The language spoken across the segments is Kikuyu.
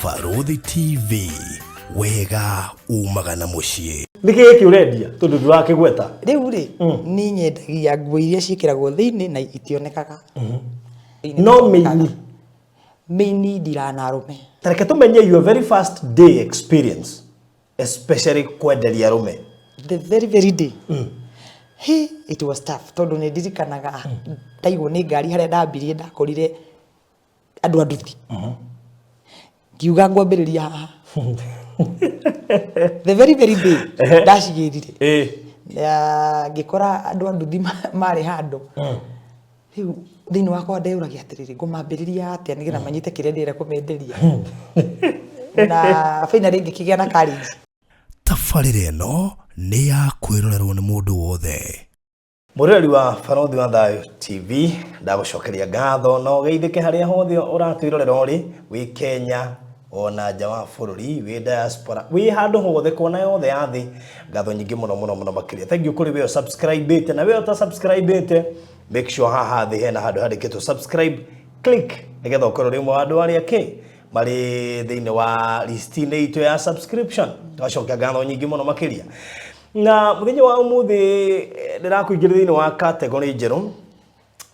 Barũthi TV, wega umaga na mũciĩ. Nĩ kĩ gĩkĩ ũrendia tondũ ndũrakĩgweta? Rĩu rĩ, niĩ nyendagia nguo iria ciĩkĩragwo thĩinĩ na itionekaga. Thĩinĩ No itionekaga. mĩini? Mĩini ndiraga na arũme. Ta reke tũmenye your very first day experience, especially kwenderia arũme. The very very day, he it was tough, tondũ nĩ ndirikanaga ndaigwo nĩ ngari harĩa ndambirie, ndakorire andũ a nduthi, ngiuga ngwambĩrĩria haha. The very very day ndacigĩrire, na ngĩkora andũ a nduthi marĩ handũ. Rĩu thĩinĩ wakwa ndeyũragia atĩrĩrĩ, ngũmambĩrĩria atĩa nĩgetha manyite kĩrĩa ndĩrenda kũmenderia? Na finally ngĩkĩgĩa na courage. Tabarĩra ĩno nĩ ya kwĩrorerwo nĩ mũndũ wothe. Mũroreri wa Barũthi wa Thayũ TV, ndagũcokeria ngatho na ũgeithĩke harĩa hothe ũratwĩrorera ũrĩ, wĩ Kenya ona nja wa bũrũri, wĩ diaspora, wĩ handũ hothe kona yothe ya thĩ. Ngatho nyingĩ mũno mũno mũno makĩria. Thank you kũrĩ we subscribe na we ũta subscribe. Make sure haha thĩ hena handũ handĩkĩtwo subscribe, click nĩgetha ũkorwo ũrĩ ũmwe wa andũ arĩa kĩ marĩ thĩinĩ wa list-inĩ itũ ya subscription. Twacokia ngatho nyingĩ mũno makĩria. Na mũthenya wa ũmũthĩ ndĩrakũingĩria thĩinĩ wa category njerũ,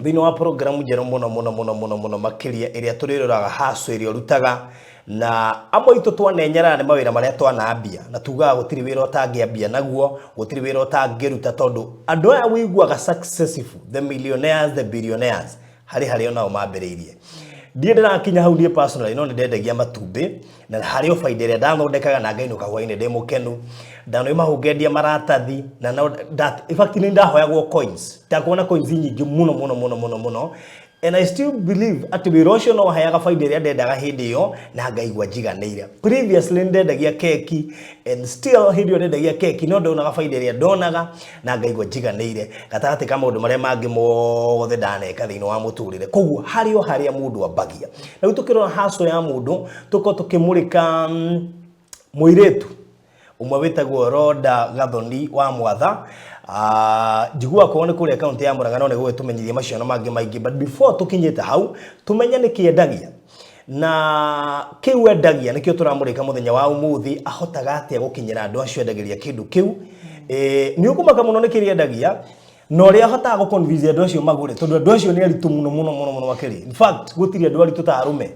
thĩinĩ wa program njerũ mũno mũno mũno mũno mũno makĩria, ĩrĩa tũrĩroraga hustle ĩrĩa ũrutaga. Na amwe aitũ twanenyerara nĩ mawĩra marĩa twanambia, na tugaga gũtirĩ wĩra ũtangĩambia naguo, gũtirĩ wĩra ũtangĩruta, tondũ andũ aya wĩiguaga successful, the millionaires, the billionaires, harĩ harĩa onao mambĩrĩirie. Ndiĩ ndĩrakinya hau niĩ personally, no nĩ ndendagia matumbĩ na harĩ o baida ĩrĩa ndathondekaga na ngainũka hwainĩ ndĩ mũkenu. Ndanoima hau ngendia maratathi na no that, in fact, nĩ ndahoyagwo coins, ndakuona coins nyingĩ mũno mũno mũno mũno mũno, and I still believe atĩ wĩra ũcio no waheaga baida ĩrĩa ndendaga hĩndĩ ĩyo na ngaigua njiganĩire. Previously nĩ ndendagia keki, and still hĩndĩ ĩyo ndendagia keki no ndonaga baida ĩrĩa ndonaga na ngaigua njiganĩire, gatagatĩ ka maũndũ marĩa mangĩ mothe ndaneka thĩinĩ wa mũtũrĩre. Koguo harĩ o harĩa mũndũ ambagia. Na rĩu tũkĩrora hustle ya mũndũ, tũkorwo tũkĩmũrĩka mũirĩtu ũmwe wĩtagwo Rhoda Gathoni wa Mwatha. Njiguaga kwao nĩ kũrĩa kaũntĩ ya Murang'a, no nĩ gũgĩtũmenyithia macio na mangĩ maingĩ. But before tũkinyĩte hau, tũmenye nĩkĩ endagia na kĩu endagia nĩkĩo tũramũrĩka mũthenya wa ũmũthĩ. Ahotaga atĩa gũkinyĩra andũ acio endagĩria kĩndũ kĩu? Nĩ ũkũmaka mũno nĩ kĩrĩa endagia na ũrĩa ahotaga gũ-convince andũ acio magũre, tondũ andũ acio nĩ aritũ mũno mũno mũno mũno makĩria. In fact, gũtirĩ andũ aritũ ta arũme.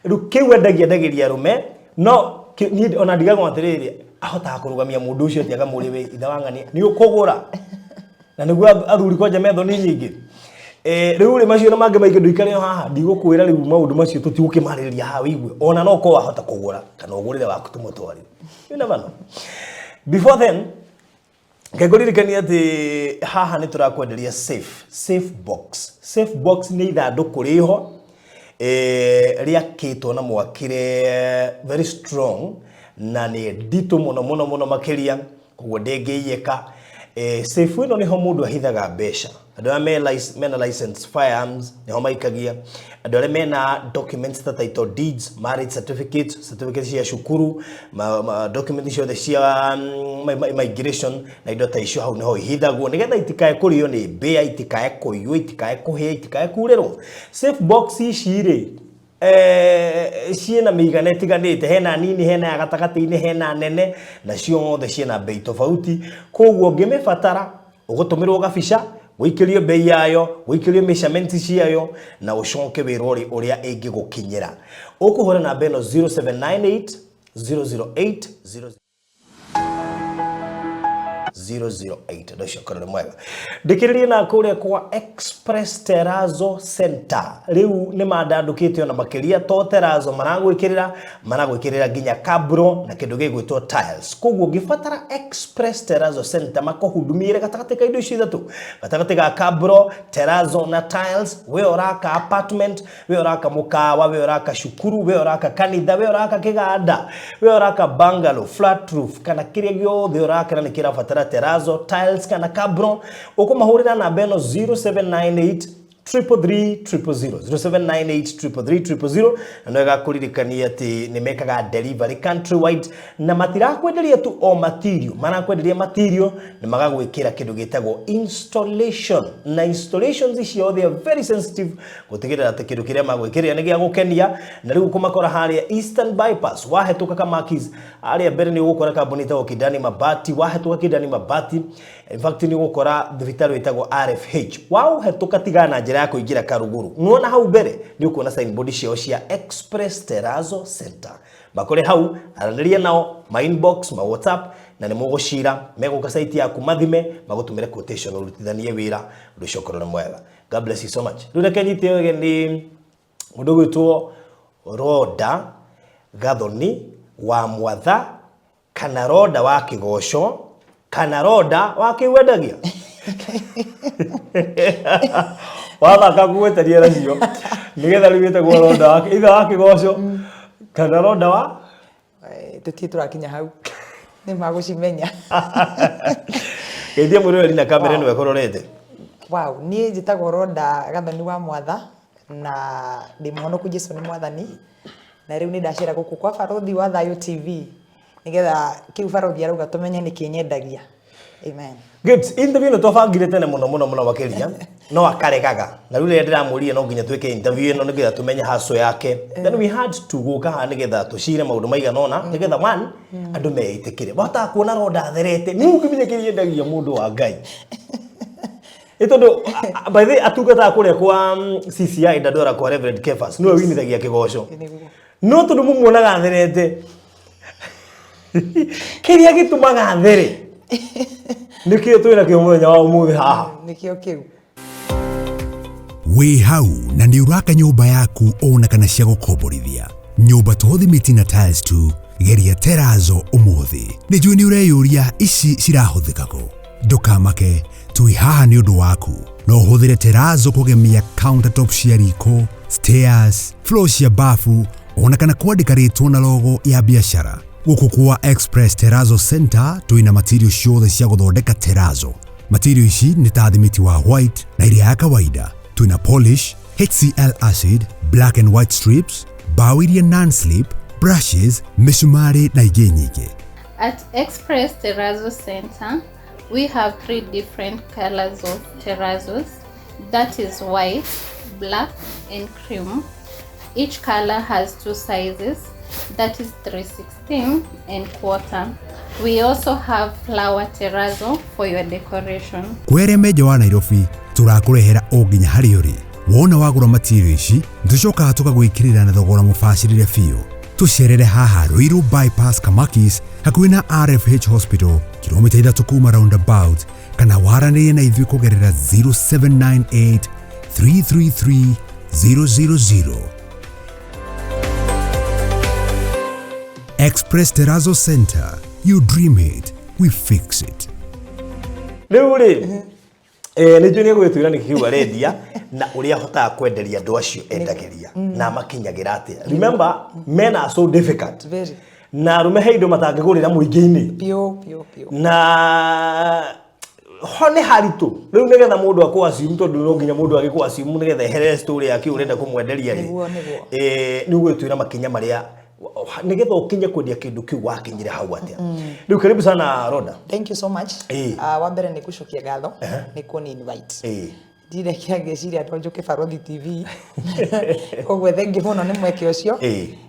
Rĩu kĩu endagia, endagĩria arũme, no niĩ ona ndigagwo atĩrĩrĩ, ahotaga kũrũgamia mũndũ ũcio atĩa akamũria, "We ithe wa ng'ania, nĩ ũkũgũra?" Na nĩguo athuri kwanja me thoni nyingĩ. Rĩu rĩ, macio na mangĩ maingĩ, ndũikare o haha, ndigũkwĩra rĩu maũndũ macio, tũtigũkĩmarĩrĩria haha wĩigue. Ona no ũkorwo wahota kũgũra kana ũgũrĩre waku tũmũtwarire, you never know. Before then, ngũririkania atĩ haha nĩ tũrakwenderia safe, safe box. Safe box nĩ ithandũkũ rĩho rĩakĩtwo na mwakĩre very strong na nĩ nditũ mũno mũno mũno makĩria, koguo ndĩngĩiyĩka. Safe ĩno nĩho mũndũ ahithaga mbeca. Andũ arĩa mena license firearms nĩho maikagia. Andũ arĩa mena documents ta title deeds, marriage certificates, certificates cia cukuru, document ciothe cia migration na indo ta icio, hau nĩho ihithagwo nĩgetha itikae kũrĩo nĩ mbĩa, itikae kũiywo, itikae kũhĩa, itikae kurĩrwo. Safe box ici rĩ, ciĩna mĩigana ĩtiganĩte, hena nini, hena ya gatagatĩ-inĩ, hena nene, na ciothe ciĩna bei tofauti. Koguo ũngĩmĩbatara, ũgũtũmĩrwo gabica, ũikĩrio bei yayo, ũikĩrio measurement ciayo, na ũcoke wĩrwo ũrĩ ũrĩa ĩngĩgũkinyĩra. Ũkũhũra namba ĩno 0798 008 0 008. Ũndũ ũcio ũkorwo nĩ mwega. Ndĩkĩrĩrie na kũrĩa kwa Express Terrazzo Center, rĩu nĩ mandandũkĩte ona makĩria. To terrazzo maragwĩkĩrĩra, maragwĩkĩrĩra nginya cabro na kĩndũ gĩgwĩtwo tiles. Koguo ũngĩbatara Express Terrazzo Center makũhudumĩre gatagatĩ ka indo icio ithatũ, gatagatĩ ga cabro, terrazzo na tiles, we ũraka apartment, we ũraka mũkawa, we ũraka cukuru, we ũraka kanitha, we ũraka kĩganda, we ũraka bungalow, flat roof, kana kĩrĩa gĩothe ũrakĩra nĩ kĩrabatara terrazzo, tiles kana cabro, ũkũmahũrĩra namba ĩno 0798 333 000, 0798 333 000. Na no ĩgakũririkania atĩ nĩ mekaga delivery countrywide, na matirakwenderia tu o material, marakwenderia material na magagwĩkĩra kĩndũ gĩtagwo installation. Na installations icio, they are very sensitive gũtigĩrĩra atĩ kĩndũ kĩrĩa magwĩkĩrĩra nĩ gĩa gũkenia. Na rĩu kũmakora harĩa Eastern Bypass, wahĩtũka Kamakis harĩa mbere nĩ ũgũkora kambuni ĩtagwo Kidani Mabati. Wahĩtũka Kidani Mabati, in fact, nĩ ũgũkora thibitarĩ ĩtagwo RFH. Waũhetũka tigana na njĩra ya kũingĩra Karuguru, nĩwona hau mbere nĩ ũkuona signboard ciao cia Express Terrazzo Center. Makore hau, aranĩria nao ma inbox, ma WhatsApp, na nĩ mũgũcira. Megũka site yaku, mathime, magũtũmĩre quotation, ũrutithanie wĩra, ũndũ ũcio ũkorwo nĩ mwega. God bless you so much. Rĩu reke nyite ũgeni mũndũ ũgwĩtwo Roda Gathoni wa Mwatha, kana Roda wa Kĩgoco, kana Roda wa kĩwendagia wathaka kugwetania nacio nigetha rĩu wĩtagwo Roda wa ithe wa Kĩgoco kana Roda wa Tũtirĩ tũrakinya hau, nĩ magũcimenya. Geithia mwĩroreri na kamera ĩno ĩkũrorete. Wow, niĩ njĩtagwo Roda Gathoni wa Mwatha na ndĩ mũhonoku, Jesu nĩ mwathani. Na rĩu nĩ ndacera gũkũ kwa Barothi wa Thayũ TV nĩgetha kĩu barothi arauga tũmenye nĩkĩ nyendagia. Amen. Good. Interview ĩno twabangire tene mũno mũno mũno makĩria, no akaregaga. Na rĩu rĩrĩa ndĩramũrire no nginya twĩke interview ĩno nĩgetha tũmenye hustle yake, then we had to gũka haha nĩgetha tũcire maũndũ maigana ũna, nĩgetha one, andũ meĩtĩkĩre wahotaga kuona Roda atherete nĩ ũngĩmenya kĩrĩa endagia mũndũ wa Ngai. Ĩ tondũ by the way, atungataga kũrĩa kwa CCI Dandora kwa Reverend Kefas, nĩwe winithagia kĩgoco. Nĩguo. No tondũ mũmuonaga atherete, kĩrĩa gĩtũmaga athere nĩkĩo twĩna kĩo mũthenya wa ũmũthĩ haha. Nĩkĩo kĩu. Wĩ hau na nĩ ũraka nyũmba yaku ona kana cia gũkomborithia nyũmba, to thimiti na tiles tu, geria terazo ũmũthĩ. Nĩ njũĩ nĩ ũreyũria ici cirahũthĩka kũ. Ndũkamake, twĩ haha nĩ ũndũ waku. No ũhũthĩre terazo kũgemia countertop cia riko, stairs, floor cia bafu, ona kana kwandĩka rĩtwa na logo ya biacara. Gũkũ kwa Express Terrazzo Center twĩna material ciothe cia gũthondeka terrazzo. Material ici nĩ ta thimiti wa white na ĩrĩa ya kawaida, twĩna polish, HCl acid, black and white strips, bao iria non-slip, brushes, mĩcumarĩ na ingĩ nyingĩ. At Express Terrazzo Center, we have three different colors of terrazos. That is white, black, and cream. Each color has two sizes, that is 316 and quarter. We also have flower terrazzo for your decoration. Kwere menja wa Nairobi, tũrakũrehera o nginya harĩa ũrĩ. Wona wagũra material ici, tũcokaga tũkagwĩkĩrĩra na thogora mũbacĩrĩre biũ. Tũcerere haha Ruiru Bypass, Kamakis, hakuhĩ na RFH Hospital, kilomita 3 kuma roundabout, kana waranĩrie na ithuĩ kũgerera 0798 333 000. Express Terrazzo Center. You dream it, we fix it. Rĩu rĩ, nĩ njũĩ nĩ egũgĩtwĩra nĩkĩ kĩu arendia na ũrĩa ahotaga kwenderia andũ acio endagĩria na amakinyagĩra atĩa. Remember, men are so difficult. Very. Na arũme he indo matangĩgũrĩra mũingĩ-inĩ. Piũ piũ piũ. Na ho nĩ haritũ rĩu nĩgetha mũndũ akũ assume, tondũ no nginya mũndũ agĩkũ assume nĩgetha eherere story yake ũrenda kũmwenderia rĩ. Nĩguo. Nĩ ũgwĩtwĩra makinya marĩa nĩgetha ũkinye kwendia kĩndũ kĩu, wakinyire hau atĩa. Rĩu karibu sana, Roda. Thank you so much. Wa mbere nĩ gũcokia ngatho nĩ kũni invite. Ndirĩ kĩa ngĩciria no njũke Barothi TV, koguo thank you mũno nĩ mweke ũcio.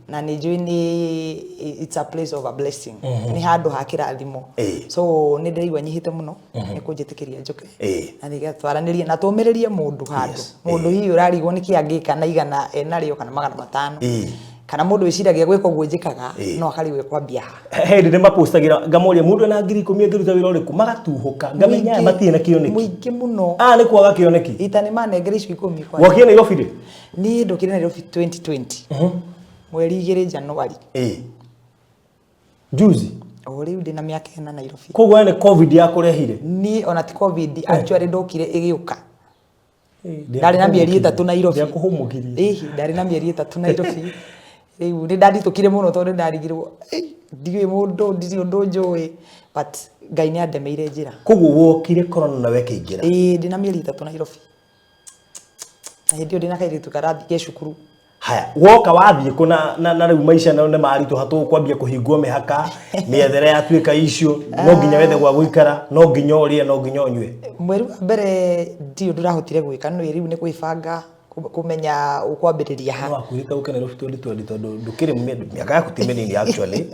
Na nĩ njũĩ nĩ it's a place of a blessing, nĩ handũ ha kĩrathimo. So nĩ ndĩraigua nyihĩte mũno nĩ kũnjĩtĩkĩria njũke na nĩgetha twaranĩrie na tũmĩrĩrie mũndũ handũ mũndũ hihi ũrarigwo nĩkĩ angĩka na 100 enarĩo kana 500, kana mũndũ wĩciragia gwĩka ũguo njĩkaga no akarigwo kwambia ha. He hĩndĩ ndĩmapostagĩra ngamoria mũndũ ena 10,000 angĩruta wĩra ũrĩkũ, magatuhũka, ngamenya aya matirĩ na kĩoneki. Mũingĩ mũno. Aya nĩ kwaga kĩoneki. Ita nĩ manengere icio 10 kwanja. Wakie Nairobi rĩ? Niĩ ndokire Nairobi 2020 mweri 2 Januari. Juzi. O rĩu ndĩna mĩaka 4 Nairobi. Koguo we nĩ COVID yakũrehire? Niĩ ona ti COVID actually, ndokire ĩgĩũka. Ndarĩ na mĩeri 3 Nairobi. Ndiakũhũmũkirie. Ĩhi, ndarĩ na mĩeri 3 Nairobi. Rĩu nĩ ndanditũkire mũno tondũ nĩ ndarigirwo, "Ĩ, ndiũĩ mũndũ, ndirĩ ũndũ njũĩ," but Ngai nĩ andemeire njĩra. Koguo wokire corona na wekĩingĩra? Ĩĩ, ndĩna mĩeri 3 Nairobi. Na hĩndĩ ĩyo ndĩna kairĩtu karathiĩ ke cukuru. Haya, woka wathiĩ kũ na rĩu maica nao nĩ maritũha, tũkwambia kũhingwo mĩhaka, mĩethere yatuĩka icio, no nginya wethe gwa gũikara, no nginya ũrĩe, no nginya ũnyue. Mweri wa mbere ndirĩ ũndũ ndahotire gwĩka, no rĩu nĩ kwĩbanga, kũmenya ũkwambĩrĩria ha. Nĩ wakuĩte ũke Nairobi 2020, tondũ ndũkĩrĩ mĩaka yaku ti mĩnini actually.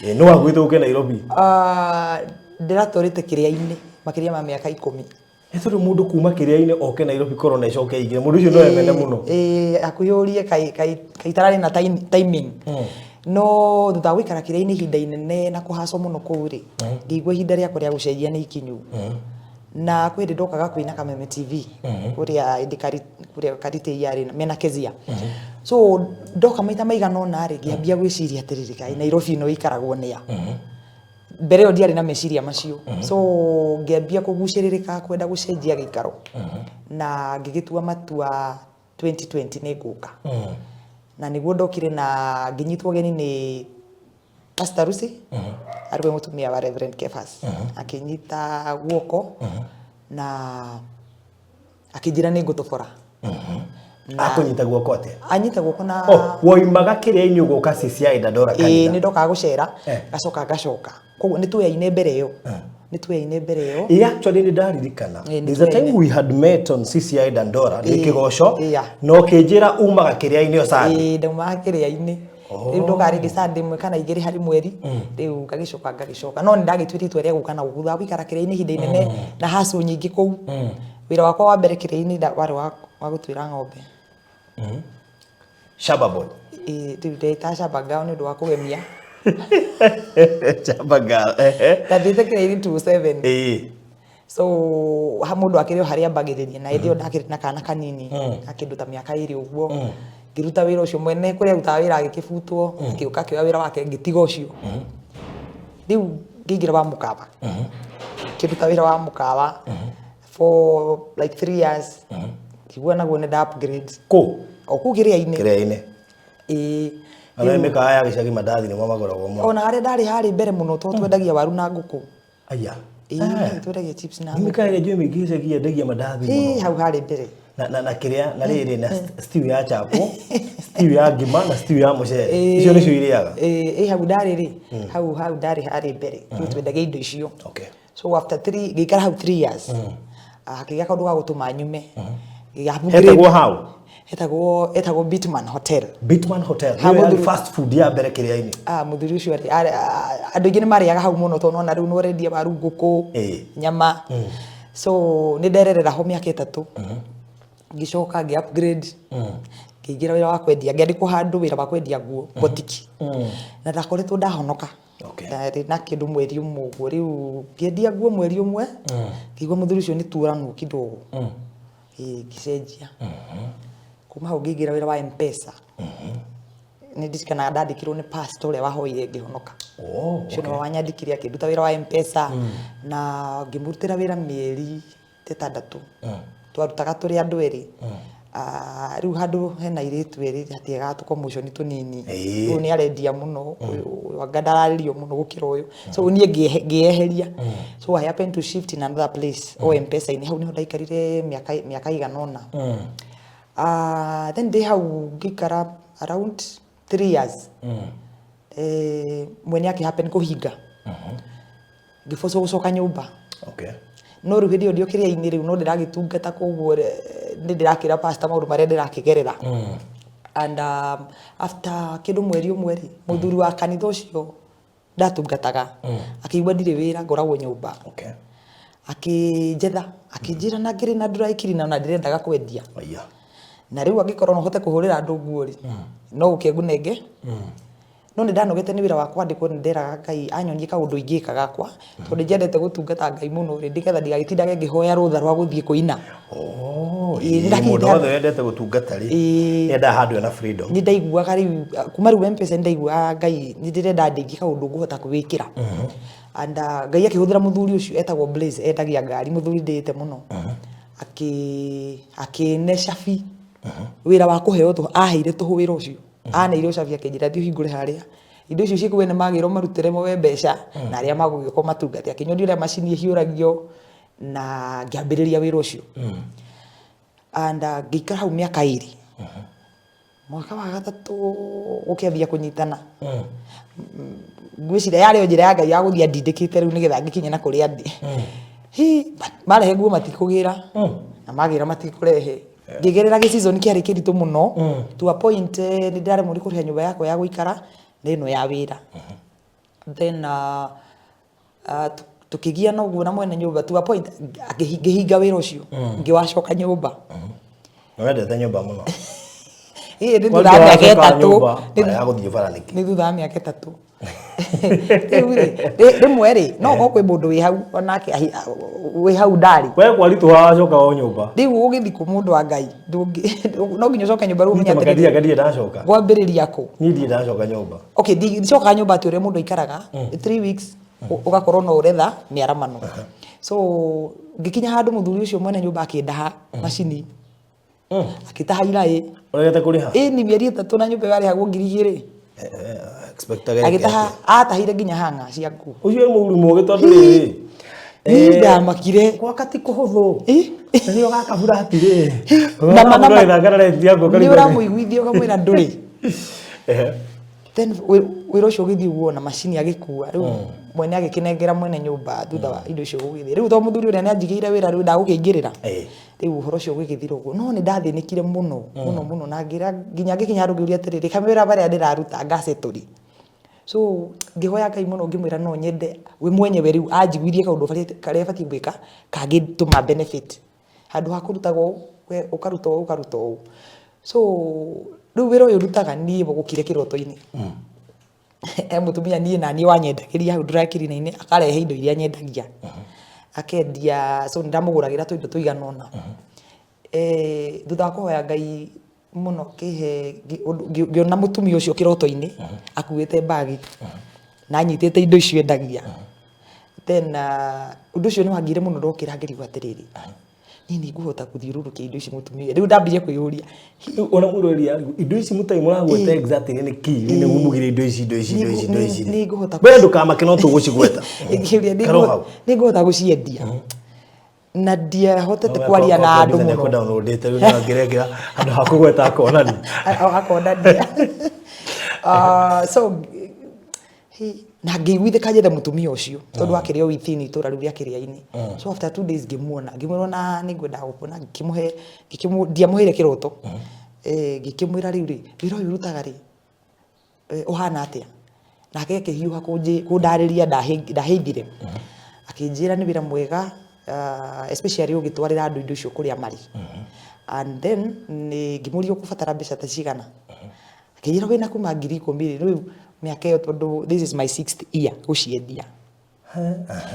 Nĩ wakuĩte ũke Nairobi. Ah, ndĩratũrĩte kĩrĩa-inĩ makĩria ma mĩaka 10. Nĩ tondũ mũndũ kuma kĩrĩa-inĩ oke Nairobi, corona ĩcoke ĩingĩre, mũndũ ũcio no emene mũno. Ĩĩ, hakuhĩ ũrie kai itararĩ na timing. No thutha wa gũikara kĩrĩa-inĩ ihinda inene na kũhacwo mũno kũu rĩ, ngĩigua ihinda rĩakwa rĩa gũcenjia nĩ ikinyu. Na kwĩ hĩndĩ ndokaga kũina Kameme TV kũrĩa ĩndĩ kũrĩa Karitei yarĩ mena Kezia. So ndoka maita maigana ũna rĩ, ngĩambia gwĩciria atĩrĩrĩ, kaĩ Nairobi ĩno ĩikaragwo nĩa? Mbere ĩyo ndiarĩ na meciria macio. So ngĩambia kũgucĩrĩrĩka kwenda gũcenjia gĩikaro, na ngĩgĩtua matua 2020 nĩ ngũka. Na nĩguo ndokire na ngĩnyitwo ũgeni nĩ Pastor Lucy, arĩ we mũtumia wa Reverend Kefas. Akĩnyita guoko na akĩnjĩra nĩ ngũtobora. Akũnyita guoko atĩa? Anyita guoko na Oh, woimaga kĩrĩa-inĩ ũgoka CCI Dandora Ĩĩ, kanitha. nĩ ndokaga gũcera, ngacoka ngacoka. Koguo nĩ tuoyaine mbere ĩyo, nĩ tuoyaine mbere ĩyo. Ĩ, actually nĩ ndaririkana. Ĩ, nĩ There's a time tuoyaine. we had met on CCI Dandora, nĩ kĩgoco, na ũkĩnjĩra umaga kĩrĩa-inĩ o Sunday. Ĩĩ, ndaumaga kĩrĩa-inĩ. Rĩu ndokaga rĩngĩ Sunday ĩmwe kana igĩrĩ harĩ mweri, rĩu ngagĩcoka ngagicoka. No nĩ ndagĩtuĩte itua rĩa gũka na gũkũ thutha wa gũikara kĩrĩa-inĩ ihinda inene na hustle nyingĩ kũu. Wĩra wakwa wa mbere kĩrĩa-inĩ warĩ wa gũtuĩra ng'ombe. Shamba boy. Ĩĩ, rĩu ndetaga shamba girl nĩ ũndũ wa kũgemia. Shamba girl, ehe. Ndathiĩte kĩrĩa-inĩ 27. So ha mũndũ akĩrĩ o harĩa ambagĩrĩria, na hĩndĩ ĩyo ndakĩrĩ na kana kanini ga kĩndũ ta mĩaka 2 ũguo. Ngĩruta wĩra ũcio, mwene kũrĩa arutaga wĩra agĩkĩbutwo, akĩũka akĩoya wĩra wake, ngĩtiga ũcio. Rĩu ngĩingĩra wa mũkawa, ngĩruta wĩra wa mũkawa for like 3 years. Ngĩigua naguo nĩ nda upgrade. Kũ? O kũu kĩrĩa-inĩ. Kĩrĩa-inĩ. Ĩĩ. Ona mĩkawa ya gĩcagi mandathi nĩmo magũragwo mũno. Ona harĩa ndarĩ harĩ mbere mũno, tondũ twendagia waru na ngũkũ. Aya. Ĩĩ, twendagia chips na Nĩ ngũkũ. mĩkawa ĩrĩa njũĩ mĩingĩ gĩcagi yendagia mandathi Ĩĩ, mũno. hau harĩ mbere. Na kĩrĩa, na rĩrĩ, na stew ya chapo, stew ya ngima na stew ya mũcere. Icio nĩcio irĩaga. Ĩĩ, hau ndarĩ rĩ, hau ndarĩ harĩ mbere. Rĩu twendagia indo icio. So after 3, ngĩikara hau 3 years. Hakĩgĩa kaũndũ ga gũtũma nyume. Hetagwo hau? Hetagwo Bitman Hotel. Bitman Hotel. Ha, Nĩyo yarĩ mũthuri- fast food ya mbere kĩrĩa-inĩ. Ah, mũthuri ũcio andũ aingĩ nĩ marĩaga hau mũno, tondũ nona rĩu nĩ ũrendia waru, ngũkũ, nyama. So nĩ ndererera ho mĩaka 3. Ngĩcoka ngĩ upgrade. Ngĩingĩra wĩra wa kwendia, ngĩandĩkwo handũ wĩra wa kwendia nguo, botiki. Na ndakoretwo ndahonoka. Ndarĩ na kĩndũ mweri ũmwe ũguo, rĩu ngĩendia nguo mweri ũmwe, ngĩigua mũthuri ũcio nĩ tuoranwo kidogo. Ĩĩ, ngĩcenjia. Kuma hau ngĩingĩra wĩra wa M-Pesa. Nĩ ndirikanaga ndandĩkirwo nĩ pastor ũrĩa wahoire ngĩhonoka. Ũcio nĩwe wanyandĩkire akĩnduta wĩra wa M-Pesa, na ngĩmũrutĩra wĩra mĩeri 6. Twarutaga tũrĩ andũ erĩ. Rĩu handũ hena airĩtu erĩ hatiagaga tũ commotion tũnini. Ũyũ nĩ arendia mũno, ũyũ anga ndararĩrio mũno gũkĩra ũyũ. So niĩ ngĩeheria. So I happened to shift in another place, o M-Pesa-inĩ. Hau nĩho ndaikarire mĩaka igana ũna. Then ndĩ hau ngĩikara around 3 years. Mwene akĩ happen kũhinga. Ngĩbocwo gũcoka nyũmba. No rĩu hĩndĩ ĩyo ndĩ o kĩrĩa-inĩ rĩu no ndĩragĩtungata, koguo nĩ ndĩrakĩra pastor maũndũ marĩa ndĩrakĩgerera. And after kĩndũ mweri ũmwe rĩ, mũthuri wa kanitha ũcio ndatungataga akĩigua ndirĩ wĩra, ngoragwo nyũmba. Akĩnjetha, akĩnjĩra na ngĩrĩ na dry cleaner na ndĩrendaga kwendia. Na rĩu angĩkorwo no hote kũhũrĩra andũ nguo rĩ, no ũke ngũnenge. No nĩ ndanogete nĩ wĩra wa kwandĩkwo, nĩ nderaga Ngai anyonie kaũndũ ingĩka gakwa, tondũ nĩ njendete gũtungata Ngai mũno rĩ, nĩgetha ndigagĩtindage ngĩhoya rũtha rwa gũthiĩ kũina. Ĩĩ, nĩ ndakinyĩte Mũndũ handũ- wothe wendete gũtungata rĩ, nĩendaga handũ ena freedom. Nĩ ndaiguaga rĩu, kuma rĩu M-Pesa nĩ ndaiguaga Ngai nĩ ndĩrenda ndeithie kaũndũ ngũhota kwĩĩkĩra. And Ngai akĩhũthĩra mũthuri ũcio etagwo Blaze, endagia ngari, mũthuri ndĩĩte mũno. Akĩne cabi wĩra wa kũheo tũhũ, aheire tũhũ wĩra ũcio. Aneire ũcabi akĩnjĩra thiĩ ũhingũre harĩa indo icio ciĩkuo nĩ magĩrwo marutĩre moe mbeca na arĩa magũgĩũka matungate. Akĩnyonia ũrĩa macini ĩhiũragio na ngĩambĩrĩria wĩra ũcio. And ngĩikara hau mĩaka 2. Mwaka wa gatatũ gũkĩambia kũnyitana. Ngwĩciria yarĩ o njĩra ya Ngai ya gũthiĩ andindĩkĩte rĩu nĩgetha ngĩkinye na kũrĩa ndĩ. Hi, marehe nguo matikũgĩra na magĩra matikũrehe. Ngĩgerera gĩ-season kĩarĩ kĩritũ mũno to a point nĩ ndĩraremwo nĩ kũrĩha nyũmba yakwa ya gũikara na ĩno ya wĩra. Then tũkĩgiana ũguo na mwene nyũmba to a point ngĩhinga wĩra ũcio, ngĩwacoka nyũmba. Nĩ wendete nyũmba mũno. Ĩĩ, nĩ thutha wa mĩaka Wacoka 3. nyũmba, ya gũthiĩ bara nĩkĩ? Nĩ thutha wa mĩaka 3. Rĩu rĩ, rĩmwe rĩ, no ũkorwo kwĩ mũndũ wĩ hau onake wĩ hau ndarĩ. We kwaritũha wacoka o nyũmba. Rĩu ũgĩthiĩ kũ mũndũ wa Ngai, no nginya ũcoke nyũmba rĩu ũmenye Ndirĩ atĩrĩrĩ, ndirĩ ndacoka. ngwambĩrĩria kũ? Niĩ ndirĩ ndacoka nyũmba. Okay, ndicokaga nyũmba atĩ ũrĩa mũndũ aikaraga, 3 weeks ũgakorwo no ũretha mĩaramano. So ngĩkinya handũ mũthuri ũcio mwene nyũmba akĩndaha macini, akĩtaha iraĩ. Ũregete kũrĩha? Ĩni mĩeri 3 na nyũmba ĩyo yarĩhagwo 2000. Expectaga Agĩtaha, atahire nginya hanga cia nguo. Ũcio nĩ mũru mũgĩ tondũ rĩrĩ. Niĩ ndamakire. Gwaka ti kũhũthũ. Ĩ? Rĩrĩa ũgaka burati rĩ. Nama Ũgethangana rent yaku nĩ ũkarigwo. ũramũiguithia ũkamwĩra ndũrĩ. Then wĩra ũcio ũgĩthiĩ ũguo na macini agĩkua, rĩu mwene agĩkĩnengera mwene nyũmba thutha wa indo icio gũgĩthiĩ. Rĩu tondũ mũthuri ũrĩa nĩ anjigĩire wĩra rĩu ndagũkĩingĩrĩra. Rĩu ũhoro ũcio ũgĩgĩthira ũguo, no nĩ ndathĩnĩkire mũno mũno mũno na ngĩra nginya ngĩkinya handũ ngĩũria atĩrĩrĩ, kamwĩra marĩa ndĩraruta ngacetũri. So ngĩhoya Ngai mũno ngĩmwĩra no nyende we mwenyewe rĩu anjiguithie kaũndũ karĩa batiĩ gwĩka kangĩtũma benefit. Handũ ha kũrutaga ũũ, we ũkaruta ũũ, ũkaruta ũũ. So rĩu wĩra ũyũ ndutaga niĩ gũkire kĩroto-inĩ. He mũtumia niĩ na niĩ wanyendagĩria hau dry cleaner-inĩ, akarehe indo iria nyendagia. Akendia, so nĩ ndamũgũragĩra tũindo tũigana ũna. Thutha wa kũhoya Ngai mũno kĩhe ngĩona mũtumia ũcio kĩroto-inĩ akuĩte mbagi na anyitĩte indo icio endagia. Then ũndũ ũcio nĩ wangire mũno, ndokĩra ngĩrigwo atĩrĩrĩ, niĩ nĩ ngũhota gũthiũrũrũkia indo ici mũtumia? Rĩu ndambirie kwĩyũria. Rĩu ona mũrori arigwo indo ici mũtarĩ mũragweta exactly nĩ kĩ nĩ mumugire indo ici indo ici indo ici indo ici. Nĩ ngũhota We ndũkamake no tũgũcigweta. Ngĩũria, Karo hau. nĩ ngũhota gũciendia? Na ndiahotete kwaria na andũ mũno. Downloadĩte rĩu no ngĩrekĩra handũ ha kũgweta akonani. Akonania. So na ngĩiguithĩka nyethe mũtumia ũcio tondũ akĩrĩ o within itũra rĩu rĩa Kĩrĩa-inĩ. So after 2 days ngĩmuona, ngĩmwĩra ona nĩ ngwendaga gũkuona, ngĩkĩmũhe, ndiamũheire kĩroto. Ngĩkĩmwĩra rĩu rĩ, wĩra ũyũ ũrutaga rĩ, ũhana atĩa? Nake akĩhiũha kũndarĩria, ndahĩithire. Akĩnjĩra nĩ wĩra mwega, especially ũgĩtwarĩra andũ indo icio kũrĩa marĩ. And then nĩ ngĩmũria ũkũbatara mbeca ta cigana? Akĩnjĩra wĩna kuma 10,000 rĩ, rĩu mĩaka ĩyo, tondũ this is my sixth year gũciendia.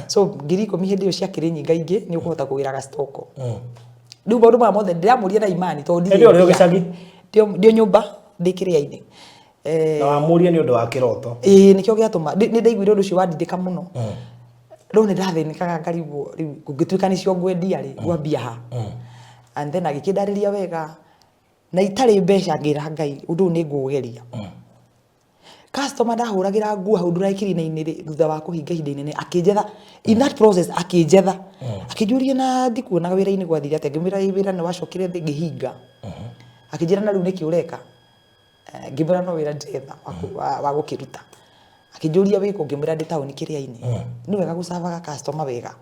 So 10,000 hĩndĩ ĩyo ciakĩrĩ nyingaingĩ, nĩ ũkũhota kũgĩra gacitoko. Rĩu maũndũ maya mothe ndĩramũria na imani tondũ ndirĩ Hĩndĩ ĩyo ũrĩ o mbia. gĩcagi? Ndio nyũmba ndĩ Kĩrĩa-inĩ. Na wamũria nĩ ũndũ wa kĩroto. Ĩĩ, nĩkĩo gĩatũma nĩ ndaiguire ũndũ ũcio wandindĩka mũno. No nĩ ndathĩnĩkaga ngarigwo rĩu kũngĩtuĩka nĩcio ngwendia rĩ, ngwambia ha? And then agĩkĩndarĩria wega na itarĩ mbeca, ngĩra Ngai ũndũ ũyũ nĩ ngũũgeria. Customer ndahũragĩra nguo hau dry cleaner-inĩ rĩ, thutha wa kũhinga ihinda inene akĩnjetha, in that process akĩnjetha, akĩnjũria na ndikuonaga wĩra-inĩ gwathire atĩa? Ngĩmwĩra ĩ wĩra nĩ wacokire thĩ ngĩhinga. Akĩnjĩra na rĩu nĩkĩ ũreka? Ngĩmwĩra no wĩra ndĩretha wa gũkĩruta. Akĩnjũria wĩkũ? Ngĩmwĩra ndĩ taũni Kĩrĩa-inĩ. Nĩ wega gũcavaga customer wega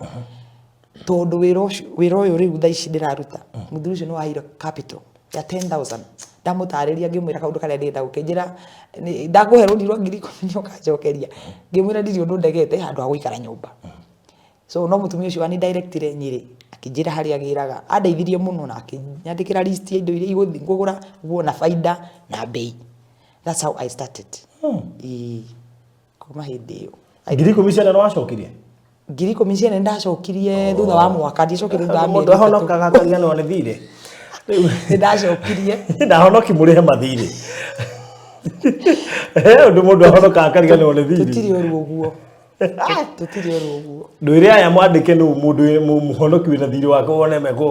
tondũ wĩra ũcio, wĩra ũyũ rĩu thaa ici ndĩraruta, mũthuri ũcio nĩ waheire capital ya 10,000. Ndamũtarĩria ngĩmwĩra kaũndũ karĩa ndĩrenda gũkĩnjĩra ndakũhe rũni rwa 10,000 nĩ ũkanjokeria. Ngĩmwĩra ndirĩ ũndũ ndegete handũ ha gũikara nyũmba. So no mũtumia ũcio wani directire Nyĩrĩ, akĩnjĩra harĩa agĩraga, andeithirie mũno na akĩnyandĩkĩra list ya indo iria igũthiĩ ngũgũra nguo na baida na bei. That's how I started. Ĩĩ, kuma hĩndĩ ĩyo. 10,000 ciana nĩ wacokirie? 10,000 ciene ndacokirie thutha wa mwaka, ndiacokirie thutha wa Mũndũ mĩeri 3. ahonokaga akariganĩrwo nĩ thirĩ. Rĩu Nĩ ndacokirie. Ndahonoki mũrĩhe mathirĩ. He ũndũ mũndũ ahonokaga akariganĩrwo nĩ thirĩ. Tũtirĩ ũru ũguo. Tũtirĩ ũru ũguo. Ndwĩre aya mwandĩke nũ mũndũ mũhonoki wĩna thirĩ wake wone mekũ.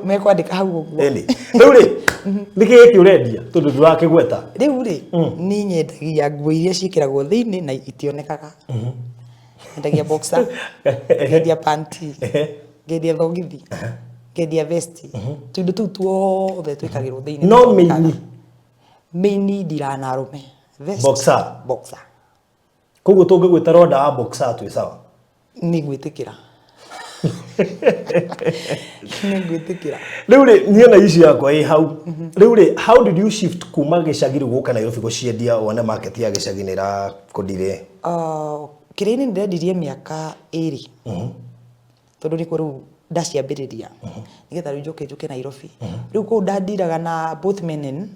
Mekwandĩka hau ũguo. Ĩni. Rĩu rĩ, nĩkĩ gĩkĩ ũrendia tondũ ndũrakĩgweta? Rĩu rĩ, niĩ nyendagia nguo iria ciĩkĩragwo thĩinĩ na itionekaga. Nyendagia boxer, ngendia panty, ngendia thogithi. Ngendia vest, tũindo tũu tuothe twĩkagĩrwo thĩinĩ. No mainly? Mainly ndiraga na arũme. Vest, Boxer. Boxer. Koguo tũngĩgwĩta ronda wa boxer twĩ sawa? Nĩ ngwĩtĩkĩra, nĩ ngwĩtĩkĩra. Rĩu rĩ, niĩ na ici yakwa ĩ hau. Rĩu rĩ, how did you shift kuma gĩcagi rĩu gũka Nairobi gũciendia, wone market ya gĩcagi nĩ ĩrakũndire? Kĩrĩa-inĩ ndĩrendirie mĩaka 2, tondũ nĩkuo rĩu ndaciambĩrĩria, nĩgetha rĩu njoke njũke Nairobi. Rĩu kũu ndandiraga na both men and